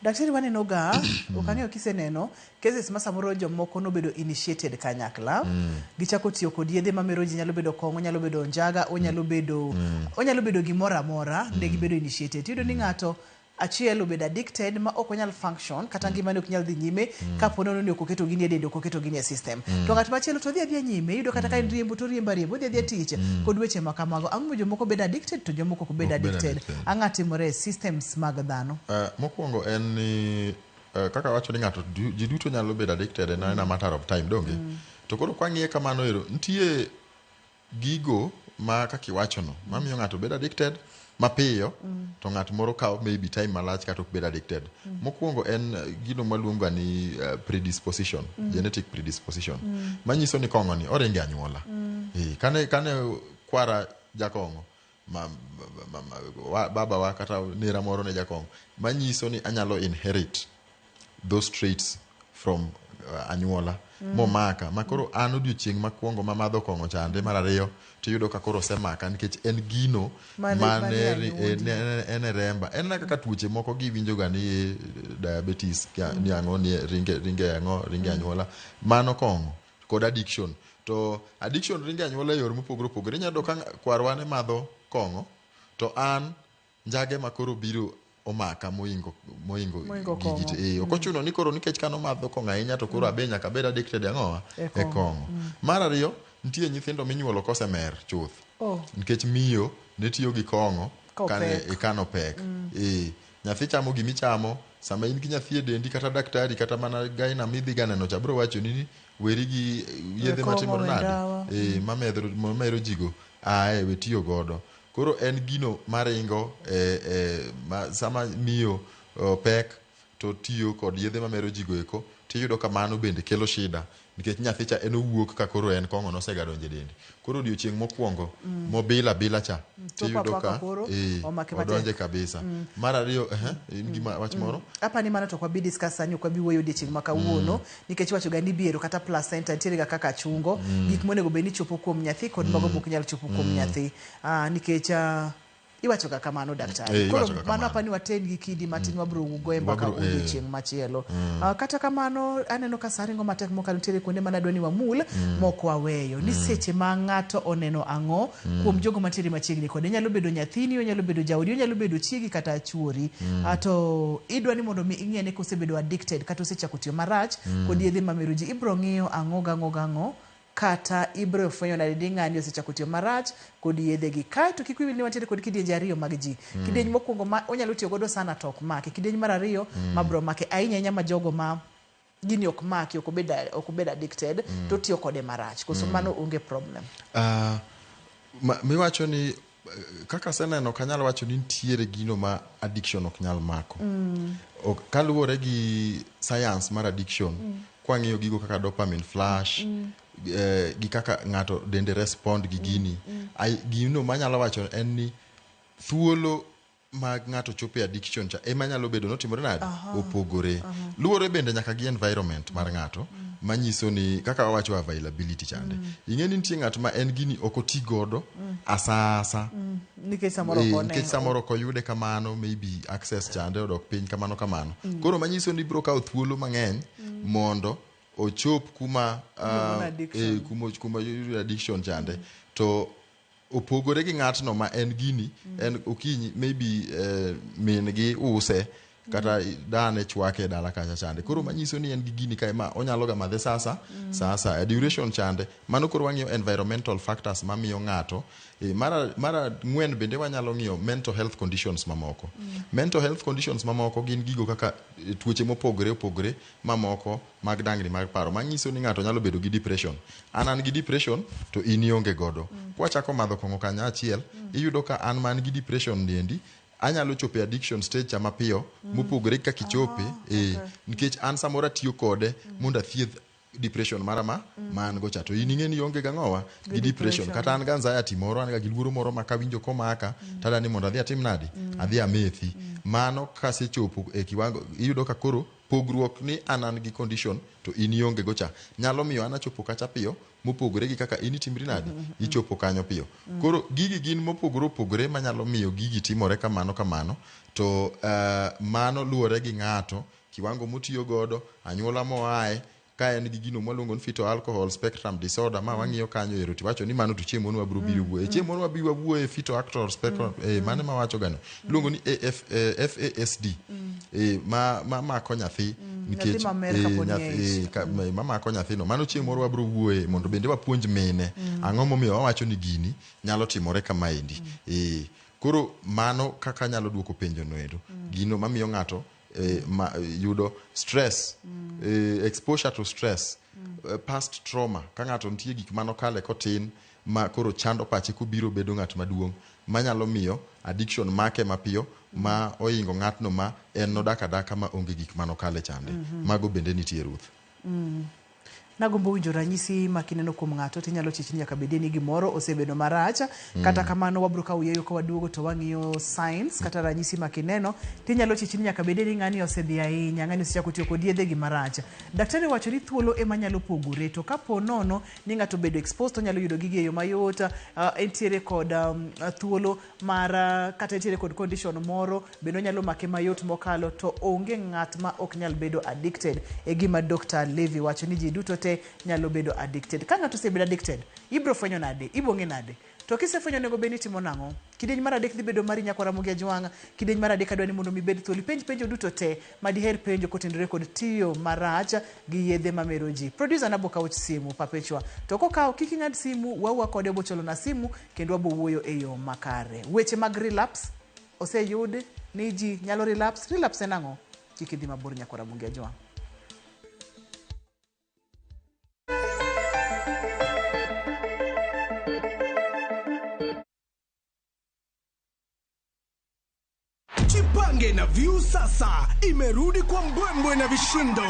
Speaker 1: Daktari, waneno ga, ok ang'eyo kiseneno cases ma samoro jomoko nobedo initiated kanyakla, gichako tiyo kod yedhe mamero ji, nyalo bedo kong'o, nyalo bedo njaga, onyalo bedo onyalo bedo gimoro amora, ne gibedo initiated. Iyudo ni ng'ato achiel obedo addicted ma ok onyal function kata ngimane ok nyal dhi nyime kapo nono ni ok oketo gini e dende, ok oketo gini e system. To ng'at machielo to dhi adhiya nyime, iyudo kata ka en riembo to riembo ariembo, odhi adhiya tich kod weche ma kamago. Ang'o momiyo jomoko bedo addicted to jomoko ok bed
Speaker 2: Ok bed
Speaker 1: addicted?
Speaker 2: addicted.
Speaker 1: Ang'o timore e systems mag dhano?
Speaker 2: Mokwongo en ni kaka wacho ni ng'ato ji duto nyalo bedo addicted en a matter of time, donge? To koro kwang'iye kamano ero, nitie gigo ma kaka iwachono mamiyo ng'ato bedo addicted mapiyo, to ng'at moro kawo maybe time malach kata ok bed addicted. Mokwongo en gino mwaluongo ni predisposition, genetic predisposition, manyiso ni kong'o ni oringe anyuola. Kane kwara jakong'o, baba wa kata nera moro ne jakong'o, manyiso ni anyalo inherit those traits from anyuola momaka, ma koro an odiochieng' makwongo mamadho kong'o chande mar ariyo tiyudo ka koro osemaka nikech en gino
Speaker 1: Mane
Speaker 2: mane
Speaker 1: anyuondi.
Speaker 2: En e remba. En na kaka tuoche moko giwinjo ga ni diabetes ni ang'o ni ringe ang'o ringe anyuola. Mano kong'o kod addiction. To addiction ringe anyuola e yore mopogore opogore. Inyalo yudo ka kwarwa ne madho kong'o to an njage ma koro biro omaka moingo
Speaker 1: Moingo
Speaker 2: gigi
Speaker 1: kong'o.
Speaker 2: Ok ochuno ni koro nikech kano madho kong'o ahinya to koro abe nyaka abed addicted e ang'owa
Speaker 1: E
Speaker 2: e
Speaker 1: kong'o.
Speaker 2: kong'o. Mar ariyo, nitie nyithindo minyuolo kosemer chuth nikech miyo ne tiyo gi kong'o kane
Speaker 1: Kopek.
Speaker 2: kano pek. Nyathi chamo gimichamo sama in gi nyathi e dendi, kata daktari kata mana gyna midhi ga neno cha biro wachoni ni weri gi yedhe
Speaker 1: kong'o,
Speaker 2: matimore
Speaker 1: we
Speaker 2: nade
Speaker 1: ndawa.
Speaker 2: Mamero jigo ae we tiyo godo. Koro en gino maringo ma, sama miyo pek to tiyo kod yedhe mamero jigo eko, tiyudo ka mano bende kelo shida nikech nyathi cha en owuok ka koro en kong'o nosega donjo e dende. Koro odiochieng' mokwongo mobila bila cha
Speaker 1: Chopo
Speaker 2: tiyudo
Speaker 1: apaka
Speaker 2: ka
Speaker 1: koro omake matek.
Speaker 2: odonje kabisa. Mar ariyo, in gi wach moro?
Speaker 1: Apa ni mano to ok wabi discuss sani, ok wabi wuoyo odiochieng' ma kawuono nikech iwacho ga ni biero kata placenta nitiere ga kaka chungo gik monego bed ni chopo kuom nyathi kod mago mok nyal chopo kuom nyathi, nikech iwacho ga kamano, daktari. Koro
Speaker 2: Iwacho ga
Speaker 1: mano
Speaker 2: kamano.
Speaker 1: apa ni waten gi kidi matin, wabiro goye mbaka
Speaker 2: Wabiro,
Speaker 1: odiochieng' machielo. Kata kamano aneno ka sa ringo matek mokalo, nitiere kuonde mana dwa ni wamul mok waweyo ni seche ma ng'ato oneno ang'o kuom jogo mantiere machiegni kode, nyalo bedo nyathini, onyalo bedo jaodi, onyalo bedo chiegi kata chuori, to idwa ni mondo mi ing'e ni kosebedo addicted kata osechako tiyo marach kod yedhe mamero ji, ibro ng'iyo ang'o gang'o gang'o kata ibro fwenyo nade ni ng'ani osechako tiyo marach kod yedhe gi. Kaeto kik wiyi wil ni wantiere kod kidienje ariyo mag ji. Kidieny mokwongo ma onyalo tiyo godo sana to ok make, kidieny mar ariyo ma bro make ahinya ahinya, ma jogo ma gini ok maki, ok obed addicted to tiyo kode marach koso mano onge problem?
Speaker 2: Miwacho ni kaka aseneno, ok anyal wacho ni nitiere gino ma addiction ok nyal mako. Ok, kaluwore gi science mar addiction, kwang'iyo gigo kaka dopamine flash, gi kaka ng'ato dende respond gi gini, gino manyalo wacho en ni thuolo mag ng'ato chopo e addiction cha ema nyalo bedo notimore nade opogore. Luwore bende nyaka gi environment mar ng'ato, manyiso ni kaka wawacho availability chande. Ing'e ni nitie ng'at ma en gini ok oti godo asasa
Speaker 1: Nikech samoro ok one.
Speaker 2: Nikech samoro ok oyude kamano, maybe access chande odok piny kamano kamano. Koro manyiso ni biro kawo thuolo mang'eny mondo ochop kuma
Speaker 1: Iluongo ni addiction.
Speaker 2: Kuma yudo addiction chande to opogore gi ng'atno ma en gini en okinyi maybe min gi use. Kata dane chwake e dala kacha chande. Koro manyiso ni en gi gini kae ma onyalo ga madhe sasa sasa e duration chande. Mano koro wang'iyo environmental factors mamiyo ng'ato. Mar ang'wen bende wanyalo ng'iyo mental health conditions mamoko. Mental health conditions mamoko gin gigo kaka tuoche mopogore opogore mamoko mag dangni mag paro manyiso ni ng'ato nyalo bedo gi depression. An gi depression to in ionge godo. Kwachako madho kong'o kanyo achiel, iyudo ka an man gi depression niendi anyalo chopo e addiction stage cha mapiyo mopogore gi kaka ichope, nikech an samoro atiyo kode mondo athiedh depression mara ma an go cha, to in ing'e ni ionge gang'owa gi depression. Kata an ga anxiety moro, an ga gi luoro moro ma kawinjo komaka tada ni mondo adhi atim nadi, adhi amethi. Mano kasechopo e kiwango, iyudo ka koro pogruok ni an gi condition to in ionge go cha nyalo miyo an achopo kacha piyo mopogore gi kaka in itimri nadi ichopo kanyo piyo. Koro gigi gin mopogore opogore manyalo miyo gigi timore kamano kamano, to mano luwore gi ng'ato, kiwango motiyo godo, anyuola moaye, ka en gi gino mwaluongo ni fetal alcohol spectrum disorder ma wang'iyo kanyo ero, tiwacho ni mano to chieng' moro wabiro biro wuoye, chieng' moro wabi wawuoye fetal alcohol spectrum, mano mawacho gano iluongo ni FASD, ma mako nyathi nikech mamako nyathino. Mano chieng' moro wabiro wuoye mondo bende wapuonj mine ang'o momiyo wawacho ni gini nyalo timore kamaendi. Koro mano kaka nyalo duoko penjo no ero, gino mamiyo ng'ato yudo stress, exposure to stress, past trauma, ka ng'ato nitie gik manokale kotin ma koro chando pache kobiro bedo ng'at maduong', manyalo miyo addiction make mapiyo ma oingo ng'atno ma en nodak adaka ma onge gik manokale chande. Mago bende nitie, Ruth.
Speaker 1: Nagombo winjo ranyisi ma kineno kuom ng'ato tinyalo chich ni nyaka bedie ni gimoro osebedo marach. Kata kamano wabro kawo yeyo ka waduogo to wang'iyo signs kata ranyisi ma kineno tinyalo chich ni nyaka bedie ni ng'ani osedhi ahinya, ng'ani osechako tiyo kod yedhe gi marach. Daktari wacho ni thuolo ema nyalo pogore, to kapo nono ni ng'ato obedo exposed to onyalo yudo gigi e yo mayot, entiere kod thuolo mar kata entiere kod condition moro bende onyalo make mayot mokalo, to onge ng'at ma ok nyal bedo addicted e gima Dr. Levy wacho ni ji duto te nyalo bedo addicted. Ka ng'ato osebedo addicted, ibro fwenyo nade, ibo ng'e nade? To kisefwenyo onego bed ni itimo nang'o? Kidieny mar adek dhi bedo mari nyakwa Ramogi Ajwang'. Kidieny mar adek adwa ni mondo mi ibed thuolo ipenj penjo duto te ma diher penjo kotenore kod tiyo marach gi yedhe mamero ji. Producer na bokawo simu papechwa. To kokawo kik ing'ad simu, wawuo kode obocholo na simu kendo wabo wuoyo e yo makare. Weche mag relapse oseyud ni ji nyalo relapse. Relapse en ang'o? Kik idhi mabor nyakwa Ramogi Ajwang'.
Speaker 14: Jipange na Viusasa imerudi kwa mbwembwe na vishindo.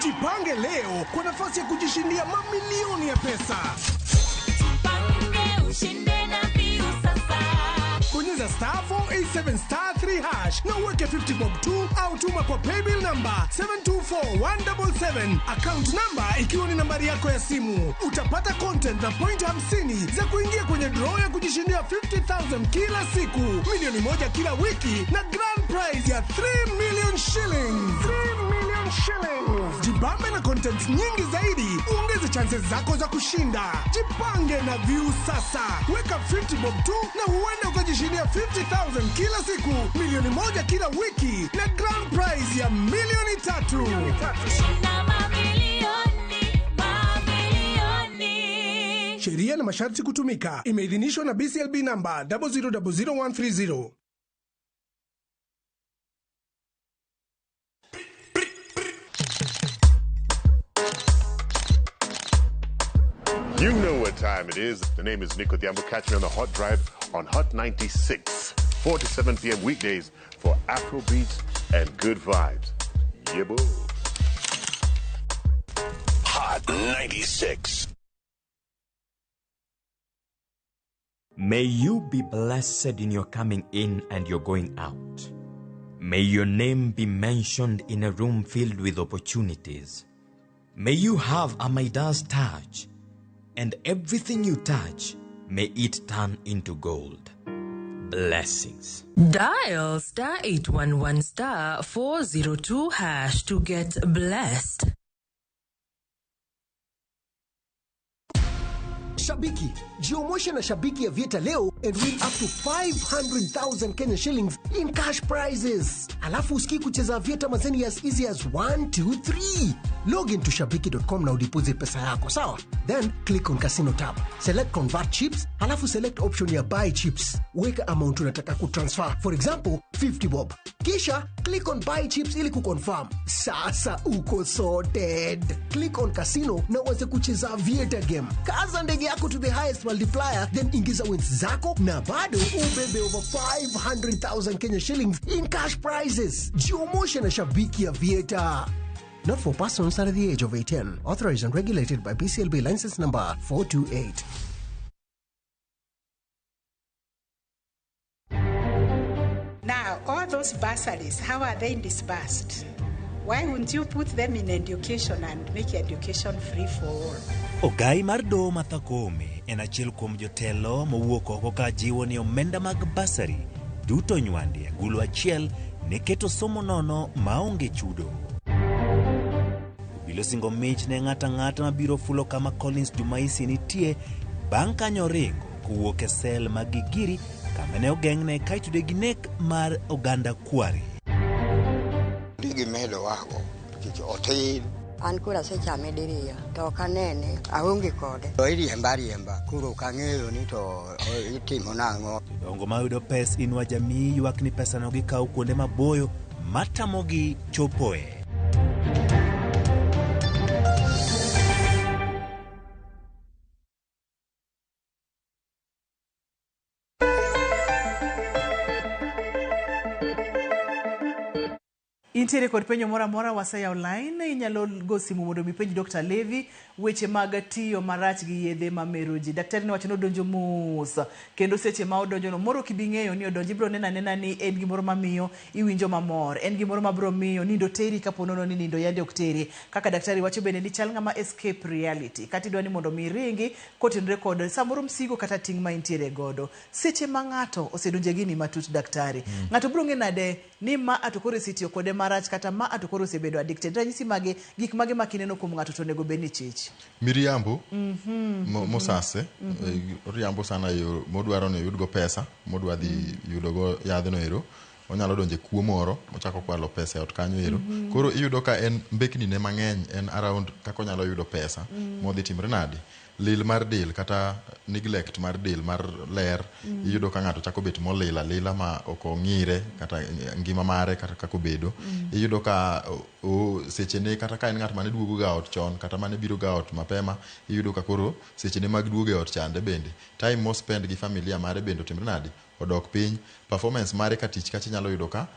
Speaker 14: Jipange leo kwa nafasi ya kujishindia mamilioni ya pesa.
Speaker 15: Jipange ushinde na Viusasa.
Speaker 14: Bonyeza star 487 star 3 hash na uweke 50 bob 2 au tuma kwa paybill number 724177, account number ikiwa ni nambari yako ya simu. Utapata content na point 50 za kuingia kwenye draw ya kujishindia 50,000 kila siku, milioni 1 kila wiki na grand prize ya 3 million shillings. 3 million shillings. Jibambe na content nyingi zaidi, uongeze chances zako za kushinda. Jipange na Viusasa. Weka 50 bob 2 na huenda ukajishindia 50,000 kila siku, milioni 1 kila wiki na grand prize ya milioni 3.
Speaker 15: Shinda mamilioni, mamilioni.
Speaker 14: Sheria na masharti kutumika. Imeidhinishwa na BCLB number 0000130.
Speaker 9: You know what time it is. The name is Nico Diambo. Catch me on the Hot Drive on Hot 96, 4 to 7 p.m. weekdays for Afro beats and good vibes. Yeah, boy.
Speaker 16: Hot 96.
Speaker 17: May you be blessed in your coming in and your going out. May your name be mentioned in a room filled with opportunities. May you have a Midas touch, and everything you touch, may it turn into gold. Blessings.
Speaker 18: Dial star 811 star 402 hash to get blessed.
Speaker 6: Shabiki, jiomoshe na Shabiki Aviator leo and win up to 500,000 Kenya shillings in cash prizes. Alafu usikii kucheza Aviator mazeni as easy as 1, 2, 3. Log into shabiki.com na udeposit pesa yako, sawa? Then click on casino tab. Select convert chips, alafu select option ya buy chips. Weka amount unataka kutransfer. For example, 50 bob. Kisha click on buy chips ili kuconfirm. Sasa uko sorted. Click on casino na uanze kucheza Aviator game. Kaza ndege yako to the highest multiplier, then ingiza wins zako na bado ubebe over 500,000 Kenya shillings in cash prizes. Jiomoshe na Shabiki Aviator. Not for persons under the age of 18. Authorized and regulated by BCLB license number 428.
Speaker 19: Now, all those bursaries, how are they disbursed? Why wouldn't you put them in education and make education free for all?
Speaker 20: Ogai mar doho Martha Koome en achiel kuom jotelo mowuok oko ka jiwo ni omenda mag basari duto nywandi e agulu achiel ne keto somo nono maonge chudo. Obila osingo mich ne ng'ato ang'ata mabiro fulo kama Collins Jumaisi nitie bang' kanyo oringo kowuok e sel mag Gigiri kama ne ogeng'ne ka itude gi nek mar oganda Kware.
Speaker 21: Gimedo wago nikech otin.
Speaker 22: An koro asechame diriyo to ok anene, aonge kode.
Speaker 21: To iriemba ariemba, koro ok ang'eyo ni to itimo nang'o.
Speaker 20: Jodongo mayudo pes Inua Jamii ywak ni pesano gikawo kuonde maboyo matamogi chopoe.
Speaker 1: Intiere kod penjo moro amora waseyawo line, inyalo go simu mondo mi ipenj Dr. Levi weche mag tiyo marach gi yedhe mamero ji. Daktari nowacho ni odonjo mos kendo seche ma odonjo no moro ok ibi ng'eyo ni odonjo, ibiro neno anena ni en gimoro mamiyo iwinjo mamor, en gimoro mabiro miyo nindo teri kapo nono ni nindo yande ok teri. Kaka daktari wacho bende ni chal ng'ama escape reality, kata idwa ni mondo mi iringi kotenore kod samoro msigo kata ting' ma intiere godo. Seche ma ng'ato osedonjo e gini matut daktari, ng'ato biro ng'e nade ni ma to koro osetiyo kode marach kata ma to koro osebedo addicted? Ranyisi mage, gik mage ma kineno kuom ng'ato to onego bed ni chich?
Speaker 2: Miriambo mosase, oriambo sana e yo modwaro ni oyudgo pesa, modwa dhi yudogo yadhno ero. Onyalo donjo e kuo moro, mochako kwalo pesa e ot kanyo ero. Koro iyudo ka en mbekni ne mang'eny en around kaka onyalo yudo pesa modhi timre nade. Lil mar del kata neglect mar del mar ler, iyudo ka ng'ato chako bet molil alila ma ok ong'ire kata ngima mare kata kaka obedo. Iyudo ka sechene kata ka en ng'at mane duogo ga ot chon kata mane biro ga ot mapema, iyudo ka koro sechene mag duogo e ot chande bende. Time mo spend gi familia mare bende otimre nade, odok piny. Performance mare ka tich kacha inyalo yudo ka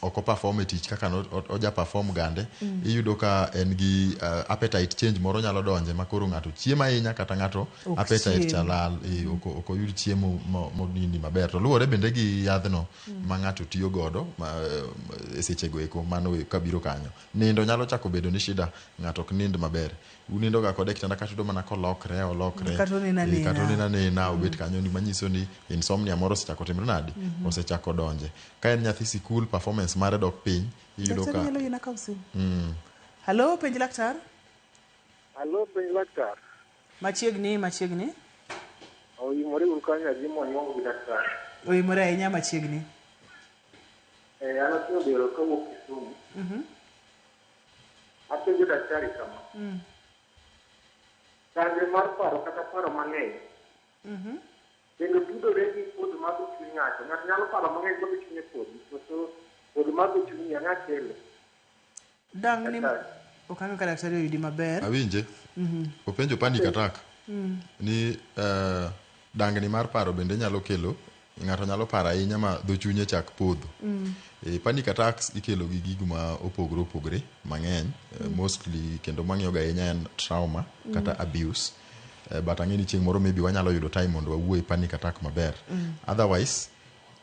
Speaker 2: ok o perform e tich kaka oja perform gande. Iyudo ka en gi appetite change moro nyalo donje ma koro ng'ato chiemo ahinya kata ng'ato appetite cha lal, ok oyud chiemo monini maber. To luwore bende gi yadhno ma ng'ato tiyo godo e sechego eko mano kabiro kanyo. Nindo nyalo chako bedo ni shida, ng'ato ok nind maber. Unindo ga kode e kitanda kata iyudo mana kolokre olokre,
Speaker 1: Kata oneno anena.
Speaker 2: Kata oneno anena obet kanyo, ni manyiso ni insomnia moro osechako timre nade, osechako donje. Ka en nyathi sikul, performance mare dok piny, iyudo
Speaker 1: Daktari
Speaker 2: ka
Speaker 1: nyalo yiena kawo simu. Hello, penj laktar.
Speaker 23: Hello, penj laktar.
Speaker 1: Machiegni, machiegni.
Speaker 23: Oimore uru kanyo Ajimo Onyuongo gi laktar.
Speaker 1: Oimore ahinya machiegni.
Speaker 23: An Otieno Odero kawuok Kisumu. Apenjo daktari kama. Chandruok mar paro kata paro mang'eny bende tudore gi podho mar chuny ng'ato. Ng'ato nyalo paro mang'eny ma chunye podhi. Koso podho mar chuny ang'o kelo?
Speaker 1: Dang' ni ok ang'eyo ka daktari oyudi maber.
Speaker 2: Awinje. Openjo panic attack. Ni dangni mar paro bende nyalo kelo, ng'ato nyalo paro ahinya ma dho chunye chak podho. Panic attacks ikelo gi gigo ma opogore opogore mang'eny, mostly kendo mang'iyo ga ahinya en trauma kata abuse. But ang'e ni chieng' moro maybe wanyalo yudo time mondo wawuo e panic attack maber. Otherwise,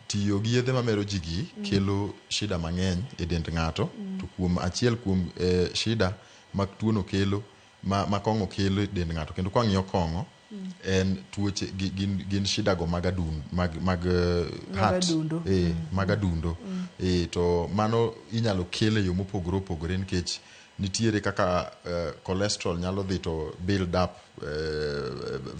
Speaker 2: tiyo gi yedhe mamero ji gi kelo shida mang'eny e dend ng'ato. To kuom achiel kuom shida mag tuono kelo ma kong'o kelo e dend ng'ato, kendo kwang'iyo kong'o en tuoche gin shida go mag adund, mag heart,
Speaker 1: adundo.
Speaker 2: Mag adundo. To mano inyalo kel e yo mopogore opogore nikech Nitiere kaka cholesterol nyalo dhi to build up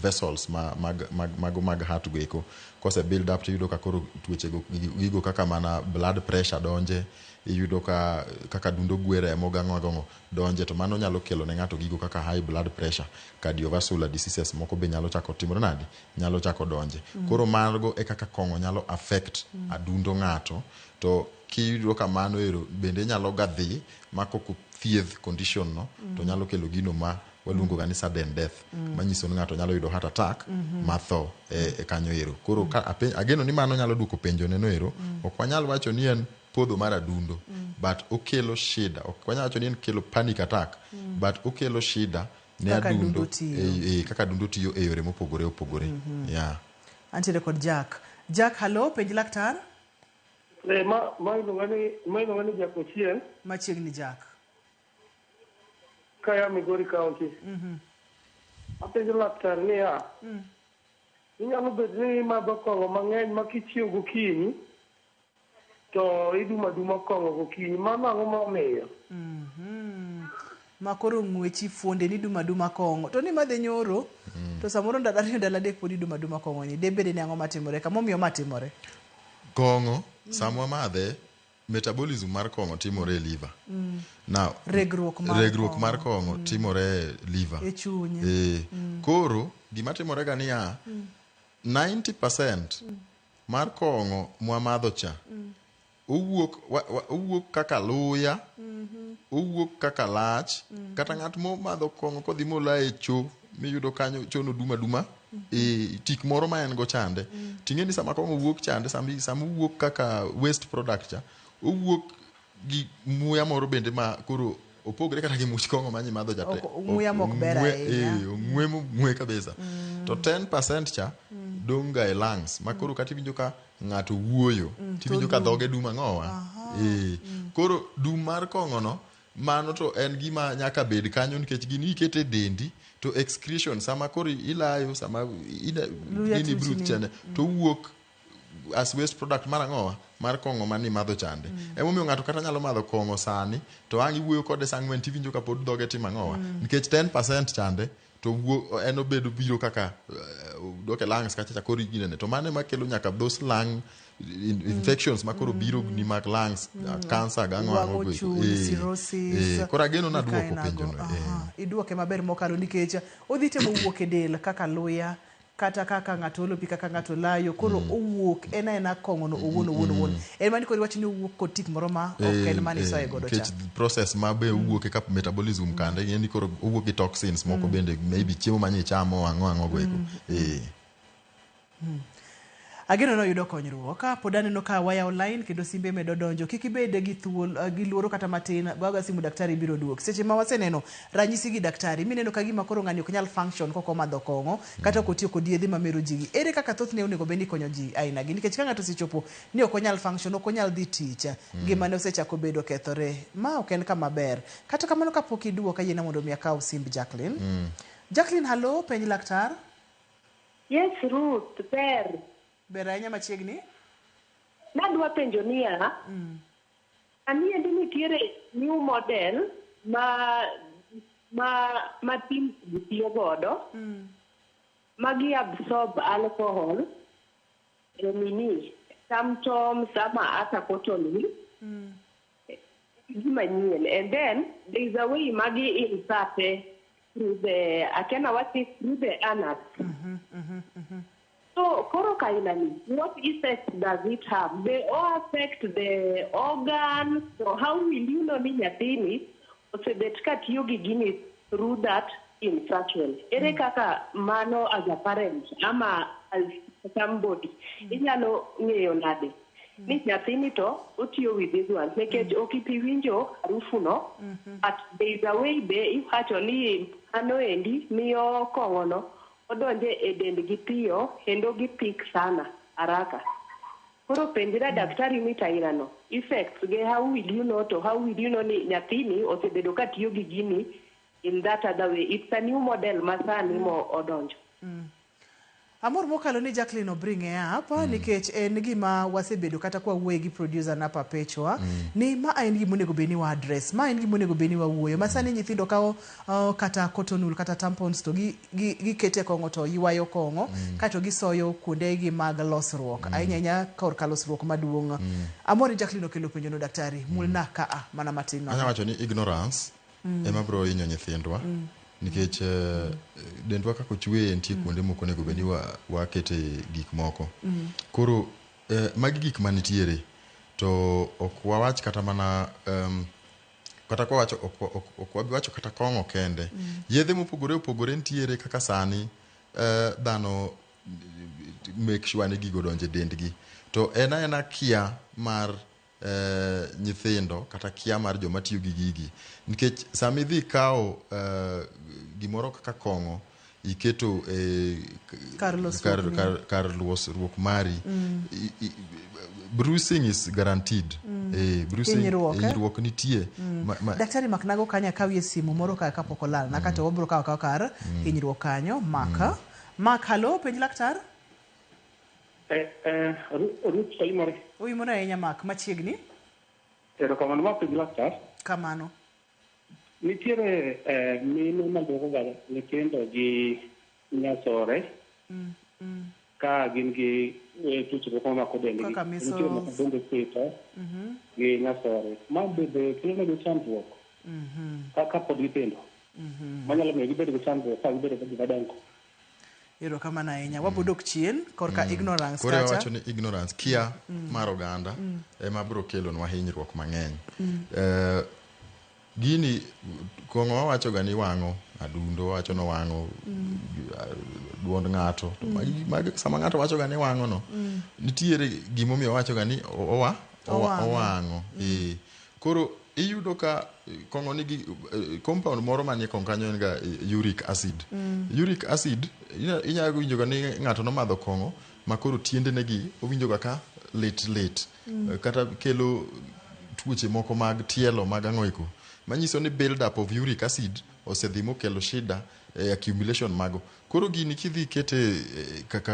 Speaker 2: vessels ma, mag, mag, mago mag heart go eko. Kose build up, tiyudo ka koro tuoche go, gigo kaka mana blood pressure donje. Iyudo ka kaka dundo gwe, remo gang'o gang'o donje, to mano nyalo kelo ne ng'ato gigo kaka high blood pressure, cardiovascular diseases moko be nyalo chako timore nade, nyalo chako donje. Koro mago e kaka kong'o nyalo affect adundo ng'ato. To kiyudo ka mano ero bende nyalo ga dhi ma kok thiedh condition no, to nyalo kelo gino ma waluongo ga ni sudden death, manyiso ni ng'ato nyalo yudo heart attack ma tho e kanyo ero. Koro ka ageno ni mano nyalo duoko penjo ne no ero. Ok wanyal wacho ni en podho mar adundo, but okelo shida. Ok wanyal wacho ni en kelo panic attack, but okelo shida ne
Speaker 1: kaka
Speaker 2: adundo
Speaker 1: adundo tiyo.
Speaker 2: E, kaka adundo tiyo e yore mopogore opogore. Yeah.
Speaker 1: Antiere kod Jack. Jack, hallo, penj laktar.
Speaker 3: Eh, ma iluonga ni Jack Ochieng.
Speaker 1: Machiegni, Jack.
Speaker 3: Kaya Migori County. Apenjo laktar niya, inyalo bet ni imadho kong'o mang'eny ma kichiew gokinyi to idum aduma kong'o gokinyi, mano ang'o momiyo?
Speaker 1: Ma koro ng'wechi fuonde ni dum aduma kong'o, to ni madhe nyoro, to samoro ndalo 2, ndalo 3 pod idum aduma kong'o ni debede ni ang'o matimore kamomiyo matimore?
Speaker 2: Kong'o, sama wamadhe, metabolism mar kong'o timore e liver. Now,
Speaker 1: regruok mar
Speaker 2: regruok
Speaker 1: kong'o.
Speaker 2: Mar kong'o timore e liver.
Speaker 1: E chuny.
Speaker 2: E, koro gima timore ga niya, 90% mar kong'o mwamadho cha owuok owuok kaka luya, owuok kaka lach. Kata ng'at momadho kong'o kodhi mola e cho, miyudo kanyo chono dum aduma e tik moro ma en go chande. Ting'e ni sama kong'o wuok chande, sama owuok kaka waste product cha, owuok gi muya moro bende ma koro opogre kata gi much kong'o ma nyimadho cha te.
Speaker 1: Muya mok ber ahinya.
Speaker 2: Eh, ong'we mong'we kabisa. To 10% cha dong' ga e lungs, ma koro kata iwinjo ka ng'ato wuoyo, tiwinjo
Speaker 1: to
Speaker 2: ka
Speaker 1: dum.
Speaker 2: Dhoge dum ang'owa. Eh, koro dum mar kong'o no, mano to en gima nyaka bed kanyo, nikech gini ikete e dendi to excretion sama koro ilayo, sama
Speaker 1: luya
Speaker 2: nini
Speaker 1: tuchni.
Speaker 2: Brut chande to wuok as waste product mar ang'owa, mar kong'o mani madho chande. Emomiyo ng'ato kata nyalo madho kong'o sani to ang' iwuoyo kode sa 4, tiwinjo ka pod dhoge timo ang'owa, nikech 10% chande to wuo en obedo biro kaka dok e lungs kacha cha. Koro ginene to mano ema kelo nyaka those lung infections ma koro biro ni mag lungs, cancer gang'o ang'o
Speaker 1: wang'o
Speaker 2: go eko.
Speaker 1: chuny,
Speaker 2: Eh,
Speaker 1: cirrhosis.
Speaker 2: Eh, koro ageno naduoko
Speaker 1: gikainago.
Speaker 2: penjono, eh.
Speaker 1: Aha, iduoke maber mokalo, nikech odhi temo wuok e del kaka luya, kata kaka ng'ato olo pi, kaka ng'ato layo. Koro owuok en aena kong'ono owuon owuon owuon, en mani koro iwacho ni owuok kod tik moro ma ok en mane isoye godo cha.
Speaker 2: Nikech process ma be owuok e ka metabolism kande, ing'e ni koro owuok gi toxins moko bende, maybe chiemo manye ichamo ang'o ang'o go eko. Eh.
Speaker 1: Ageno noyudo konyruok. Ka pod aneno ka waya online kendo simbe medo donjo, kik ibed gi thuol gi luoro kata matin. Goga simu, daktari biro duok. Seche ma waseneno ranyisi gi daktari, mineno ka gima koro ng'ani ok nyal function kok omadho kong'o, kata ok otiyo kod yedhe mamero ji gi. Ere kaka thothne onego bed ni ikonyo ji aina gi? Nikech ka ng'ato osechopo ni ok onyal function, ok onyal dhi tich, ngimane osechako bedo kethore. Ma ok en kama ber. Kata kamano, kapok iduoka, yiena mondo mi akaw simb Jacqueline. Jacqueline, hallo, penj laktar.
Speaker 4: Yes, Ruth, ber.
Speaker 1: Ber ahinya, machiegni.
Speaker 4: Nadwa penjo niya, sani endi nitiere new model ma teams ji tiyo godo, ma gi absorb alcohol e nini, TomToms ama ata cotton wool, gima nyien, and then there is a way ma gi insert through the, akena wachi, through the anus. So, koro kainani, what effect does it have? They all affect the organs. So how will you know ni nyathini osebet ka tiyo gi gini through that insertion? Ere kaka mano as a parent ama as somebody inyalo ng'eyo nade ni nyathini to otiyo with this one? Nikech ok ibi winjo harufu no, but there is a way be iwacho ni mano endi miyo kong'ono odonje e dendgi piyo kendo gipik sana haraka. Koro penjra daktari ni tairano effects ge, how will you know, to how will you know ni nyathini osebedo ka tiyo gi gini in that other way? It's a new model masani mo odonjo.
Speaker 1: Amor mokalo ni Jacqueline obring e app nikech en gima wasebedo kata kwa wuoye gi producer na Perpetua ni ma en gima onego bed ni wa address, ma en gima onego bed ni wawuoyo. Ma sani nyithindo kawo kata cotton wool kata tampons to gikete kong'o to ywayo kong'o kaeto gisoyo kuondegi mag losruok ahinya ahinya korka losruok maduong'. Amor ni Jacqueline okelo penjo no daktari, mulna ka a mana matin nono.
Speaker 2: Anya wacho ni ignorance ema biro hinyo nyithindwa nikech dendwa kaka ochwe nitie kuonde moko onego bed ni wakete gik moko. Koro magi gik manitiere to ok wawach kata mana kata kwawacho ok wabi wacho kata kong'o kende. Yedhe mopogore opogore nitiere kaka sani dhano make sure ni gigo donjo e dendgi. To en aena kia mar nyithindo kata kia mar joma tiyo gi gigi nikech sama idhi ikawo gimoro kaka kong'o iketo e
Speaker 1: Kar losruok
Speaker 2: kar losruok mari bruising is guaranteed. Bruising
Speaker 1: Hinyruok, eh?
Speaker 2: Hinyruok nitie.
Speaker 1: Daktari maknago kanyo akawie simu moro ka kapok olal na kato wabro kawo akawa kar hinyruok kanyo. Mark. Mark, hello, penj laktar.
Speaker 3: Ruth Oimore.
Speaker 1: Oimore ahinya Mark, machiegni.
Speaker 3: Erokamano ma penj laktar.
Speaker 1: Kamano.
Speaker 3: Nitiere mine maluoko ga nyithindo gi nyasore ka gin gi tuoche moko mamako dendgi.
Speaker 1: Kaka
Speaker 3: Nitie moko
Speaker 1: measles.
Speaker 3: bende sito gi nyasore. Ma bende kelo negi chandruok ka pod gitindo. Manyalo miyo gibed gi chandruok ka gibedo joma dongo.
Speaker 1: Erokamano ahinya. Wabro dok chien korka ignorance
Speaker 2: Koro
Speaker 1: kacha.
Speaker 2: wacho ni ignorance kia mar oganda ema biro kelonwa hinyruok mang'eny. Gini kong'o wawacho ga ni wang'o adundo, wawacho ni wang'o duond ng'ato. To magi sama ng'ato wacho ga ni wang'o no, nitiere gimomiyo owacho ga ni
Speaker 1: Owang'o.
Speaker 2: owang'o. Koro iyudo ka kong'o nigi compound moro manie kong'o kanyo en ga uric acid. Uric acid inyalo winjo ga ni ng'ato nomadho kong'o ma koro tiendene gi owinjo ga ka lit lit. Kata kelo tuoche moko mag tielo mag ang'o eko. Manyiso ni build up of uric acid osedhi mokelo shida e accumulation mago. Koro gini kidhi kete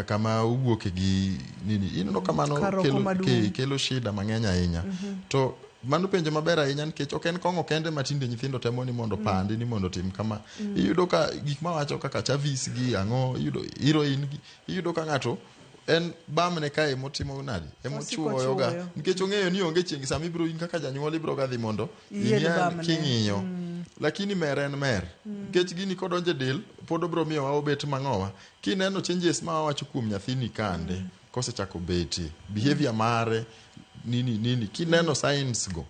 Speaker 2: kama owuoke gi nini ineno ka mano
Speaker 1: Kar oko maduong'.
Speaker 2: kelo shida mang'eny ahinya. To mano penjo maber ahinya nikech ok en kong'o kende ma tinde nyithindo temo ni mondo pandi ni mondo tim kama. Iyudo ka gik mawacho kaka chavis gi ang'o, iyudo heroin gi, iyudo ka ng'ato en bamne kae motimo nade
Speaker 1: Osiko
Speaker 2: emochuoyo ga
Speaker 1: chuoyo.
Speaker 2: nikech ong'eyo ni onge chieng' sama ibiro in kaka janyuol ibiro ga dhi mondo
Speaker 1: Iel
Speaker 2: ing'e
Speaker 1: bamne.
Speaker 2: king'iyo lakini mer en mer nikech gini kodonjo e del pod obiro miyowa obet mang'owa kineno changes ma wawacho kuom nyathini kande kosechako betie behavior mare nini nini kineno signs go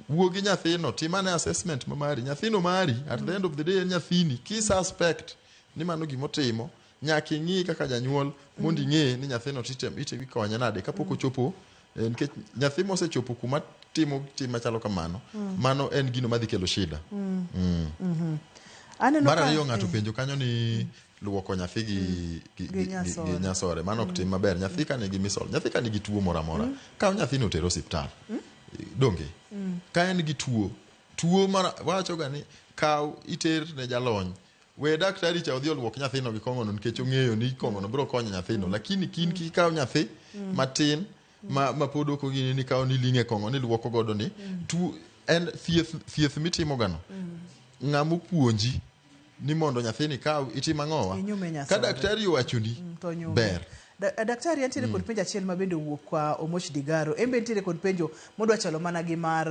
Speaker 2: wuo gi nyathino tim ane assessment ma mari nyathino mari at the end of the day en nyathini ki suspect ni mano gimotimo nyaka ing'i kaka janyuol mondo ing'e ni nyathino ikonye nade kapok ochopo nikech nyathi mosechopo kuma timo tim machalo kamano mano en gino madhi kelo shida.
Speaker 1: Aneno
Speaker 2: Mar
Speaker 1: ka
Speaker 2: ariyo ng'ato penjo kanyo ni luoko nyathi
Speaker 1: Gi
Speaker 2: gi
Speaker 1: nyasore.
Speaker 2: nyasore mano ok tim maber nyathi ka nigi misol nyathi ka nigi tuo moro amora kaw nyathino oter osiptal donge ka en gi tuo tuo mar wacho ga ni kaw iter ne jalony we daktari cha odhi oluok nyathino gi kong'ono nikech ong'eyo ni kong'ono biro konyo nyathino lakini kin kikaw nyathi matin ma pod ok ogini ni kaw ni ling'e kong'o ni luoko godo ni tu en thieth mitimo gano ng'ama opuonji ni mondo nyathini kaw itim ang'owa
Speaker 1: Inyume
Speaker 2: ka
Speaker 1: nyasore.
Speaker 2: daktari owachoni
Speaker 1: To nyume.
Speaker 2: ber
Speaker 1: Daktari antiere kod penjo achiel ma bende owuok kwa Omoch Digaro. En be nitiere kod penjo modwa chalo mana gi mar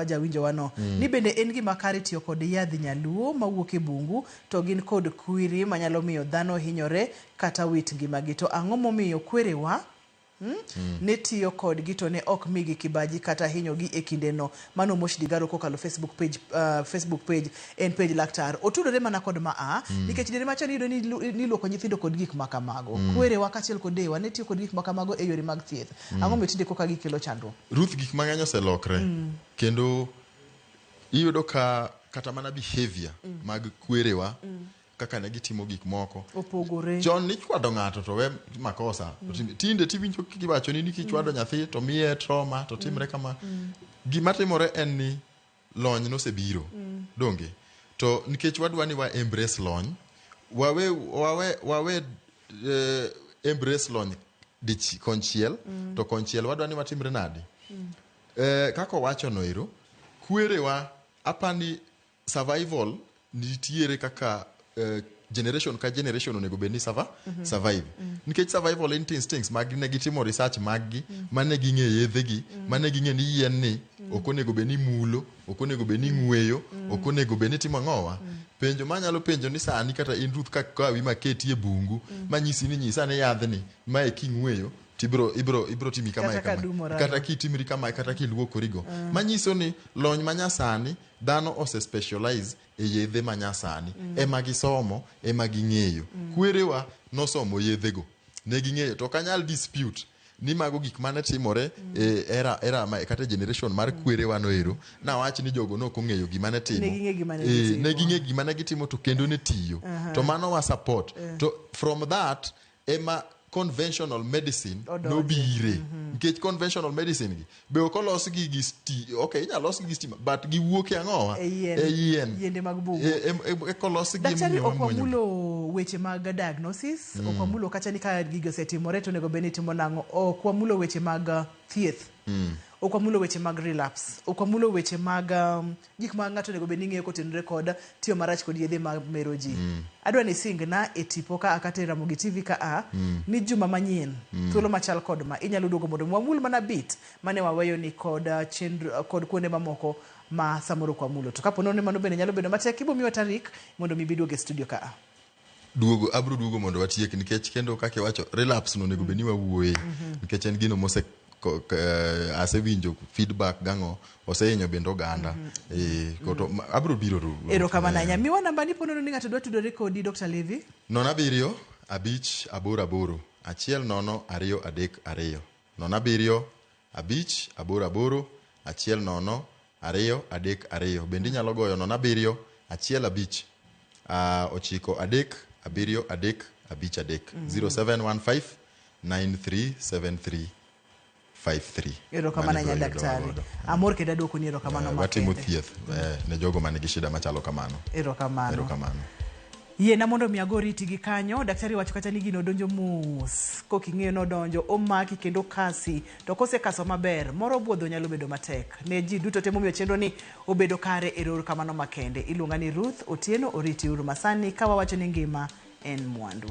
Speaker 1: jawinjo wano. Ni bende en gima kare tiyo kod yadh nyaluo mawuok e bungu to gin kod kwiri manyalo miyo dhano hinyore kata wit ngimagi. To ang'o momiyo kwerewa ne tiyo kodgi to ne ok migi kibaji kata hinyogi e kindeno. Mano Omoch Digaro kokalo Facebook page en page laktar. Otudore mana kod ma a nikech diere machon iyudo ni niluoko nyithindo kod gik makamago. Kwerewa kaachiel kod deyewa ne tiyo kod gik makamago e yore mag thieth. Ang'o momiyo tinde koka gikelo chandruok?
Speaker 2: Ruth gik mang'eny oselokre kendo iyudo ka kata mana behavior mag kwerewa kaka ne gitimo gik moko
Speaker 1: Opogore.
Speaker 2: chon nichwado ng'ato to we makosa tinde tiwinjo kiwacho ni kichwado nyathi to miye trauma to timre kama gima timore en ni lony nosebiro donge to nikech wadwa ni wa embrace lony wawe embrace lony konchiel to konchiel wadwa ni watimre nade. Kaka owacho no ero, kwerewa apani survival nitiere kaka generation ka generation onego bed ni survive. Nikech survival instincts mag ne gitimo research mag gi mane ging'e yedhe gi mane ging'e ni yien ni ok onego bed ni mulo, ok onego bed ni ng'weyo, ok onego bed ni timo ang'owa. Penjo manyalo penjo ni sani kata in Ruth ka kawi maketi e bungu manyisi ni nyisa ni yadhni mae king'weyo tibro ibro ibro timi kamae.
Speaker 1: Kata ka
Speaker 2: kamae
Speaker 1: dum oramo.
Speaker 2: Kata kitimri kamae, kata kiluokorigo. Manyiso ni lony manyasani dhano ose specialize e yedhe manyasani ema gisomo, ema ging'eyo. Kwerewa nosomo yedhego, ne ging'eyo, to ok anyal dispute ni mago gik mane timore e era ma, kata generation mar kwerewa noero, nawach ni jogo nok ong'eyo gima ne timo.
Speaker 1: Ne ging'e gima ne gitimo.
Speaker 2: Ne ging'e gima ne gitimo to kendo ne tiyo. To mano wa support. To from that ema conventional medicine
Speaker 1: Odonje.
Speaker 2: nobire, nikech conventional medicine gi be ok olos gi okay, inyalo los gi stima, but giwuok e ang'owa?
Speaker 1: E yien.
Speaker 2: E yien.
Speaker 1: Yiende mag bungu.
Speaker 2: Eka olosgi.
Speaker 1: Daktari,
Speaker 2: Emomiyo
Speaker 1: ok
Speaker 2: wamuonyo.
Speaker 1: wamulo weche mag diagnosis, ok wamulo kata ni ka gigi osetimore to onego bed ni itimo nang'o, ok wamulo weche mag thieth, ok wamulo weche mag relapse, ok wamulo weche mag gik ma ng'ato onego bed ni ng'eyo kotenore kod tiyo marach kod yedhe mag mero ji. Adwa ni singna e tipo ka kata e Ramogi TV ka a ni juma manyien thuolo machal kod ma inyalo duogo mondo wamul mana bit mane waweyo ni kod chenro kod kuonde mamoko ma samoro ok wamulo. To kapo ni mano bende nyalo bedo matek, ibo miwa tarik mondo mi biduog e studio ka a.
Speaker 2: Duogo, abro duogo mondo watiek, nikech kendo kaka iwacho, relapse no onego bed ni wawuoye, nikech en gino mose asewinjo feedback gang'o osehinyo bende oganda. Koto abro biro
Speaker 1: Erokamano ahinya. Miwa namba ni ponono ni ng'ato dwa tudore kodi, Dr. Levi.
Speaker 2: 07 5 8 8 1 0 2 3 2, 07 5 8 8 1 0 2 3 2. Bende inyalo goyo 07 1 5 9 3 7 3 5 3, 0715 9373 53.
Speaker 1: Erokamano ahinya,
Speaker 2: Mano ibiro yudowa
Speaker 1: daktari.
Speaker 2: godo.
Speaker 1: Amor kendo aduokoni erokamano
Speaker 2: Watimo
Speaker 1: makende.
Speaker 2: thieth ne jogo man gi shida machalo kamano.
Speaker 1: Erokamano.
Speaker 2: Erokamano.
Speaker 1: Yiena mondo mi ago riti gi kanyo. Daktari wacho kata ni gino donjo mos, koking'eyo nodonjo omaki kendo kasi, to kosekaso maber moro buodho nyalo bedo matek ne ji duto te. Momiyo chenro ni obedo kare. Erokamano makende. Iluonga ni Ruth Otieno. Oriti uru masani ka wawacho ni ngima en mwandu.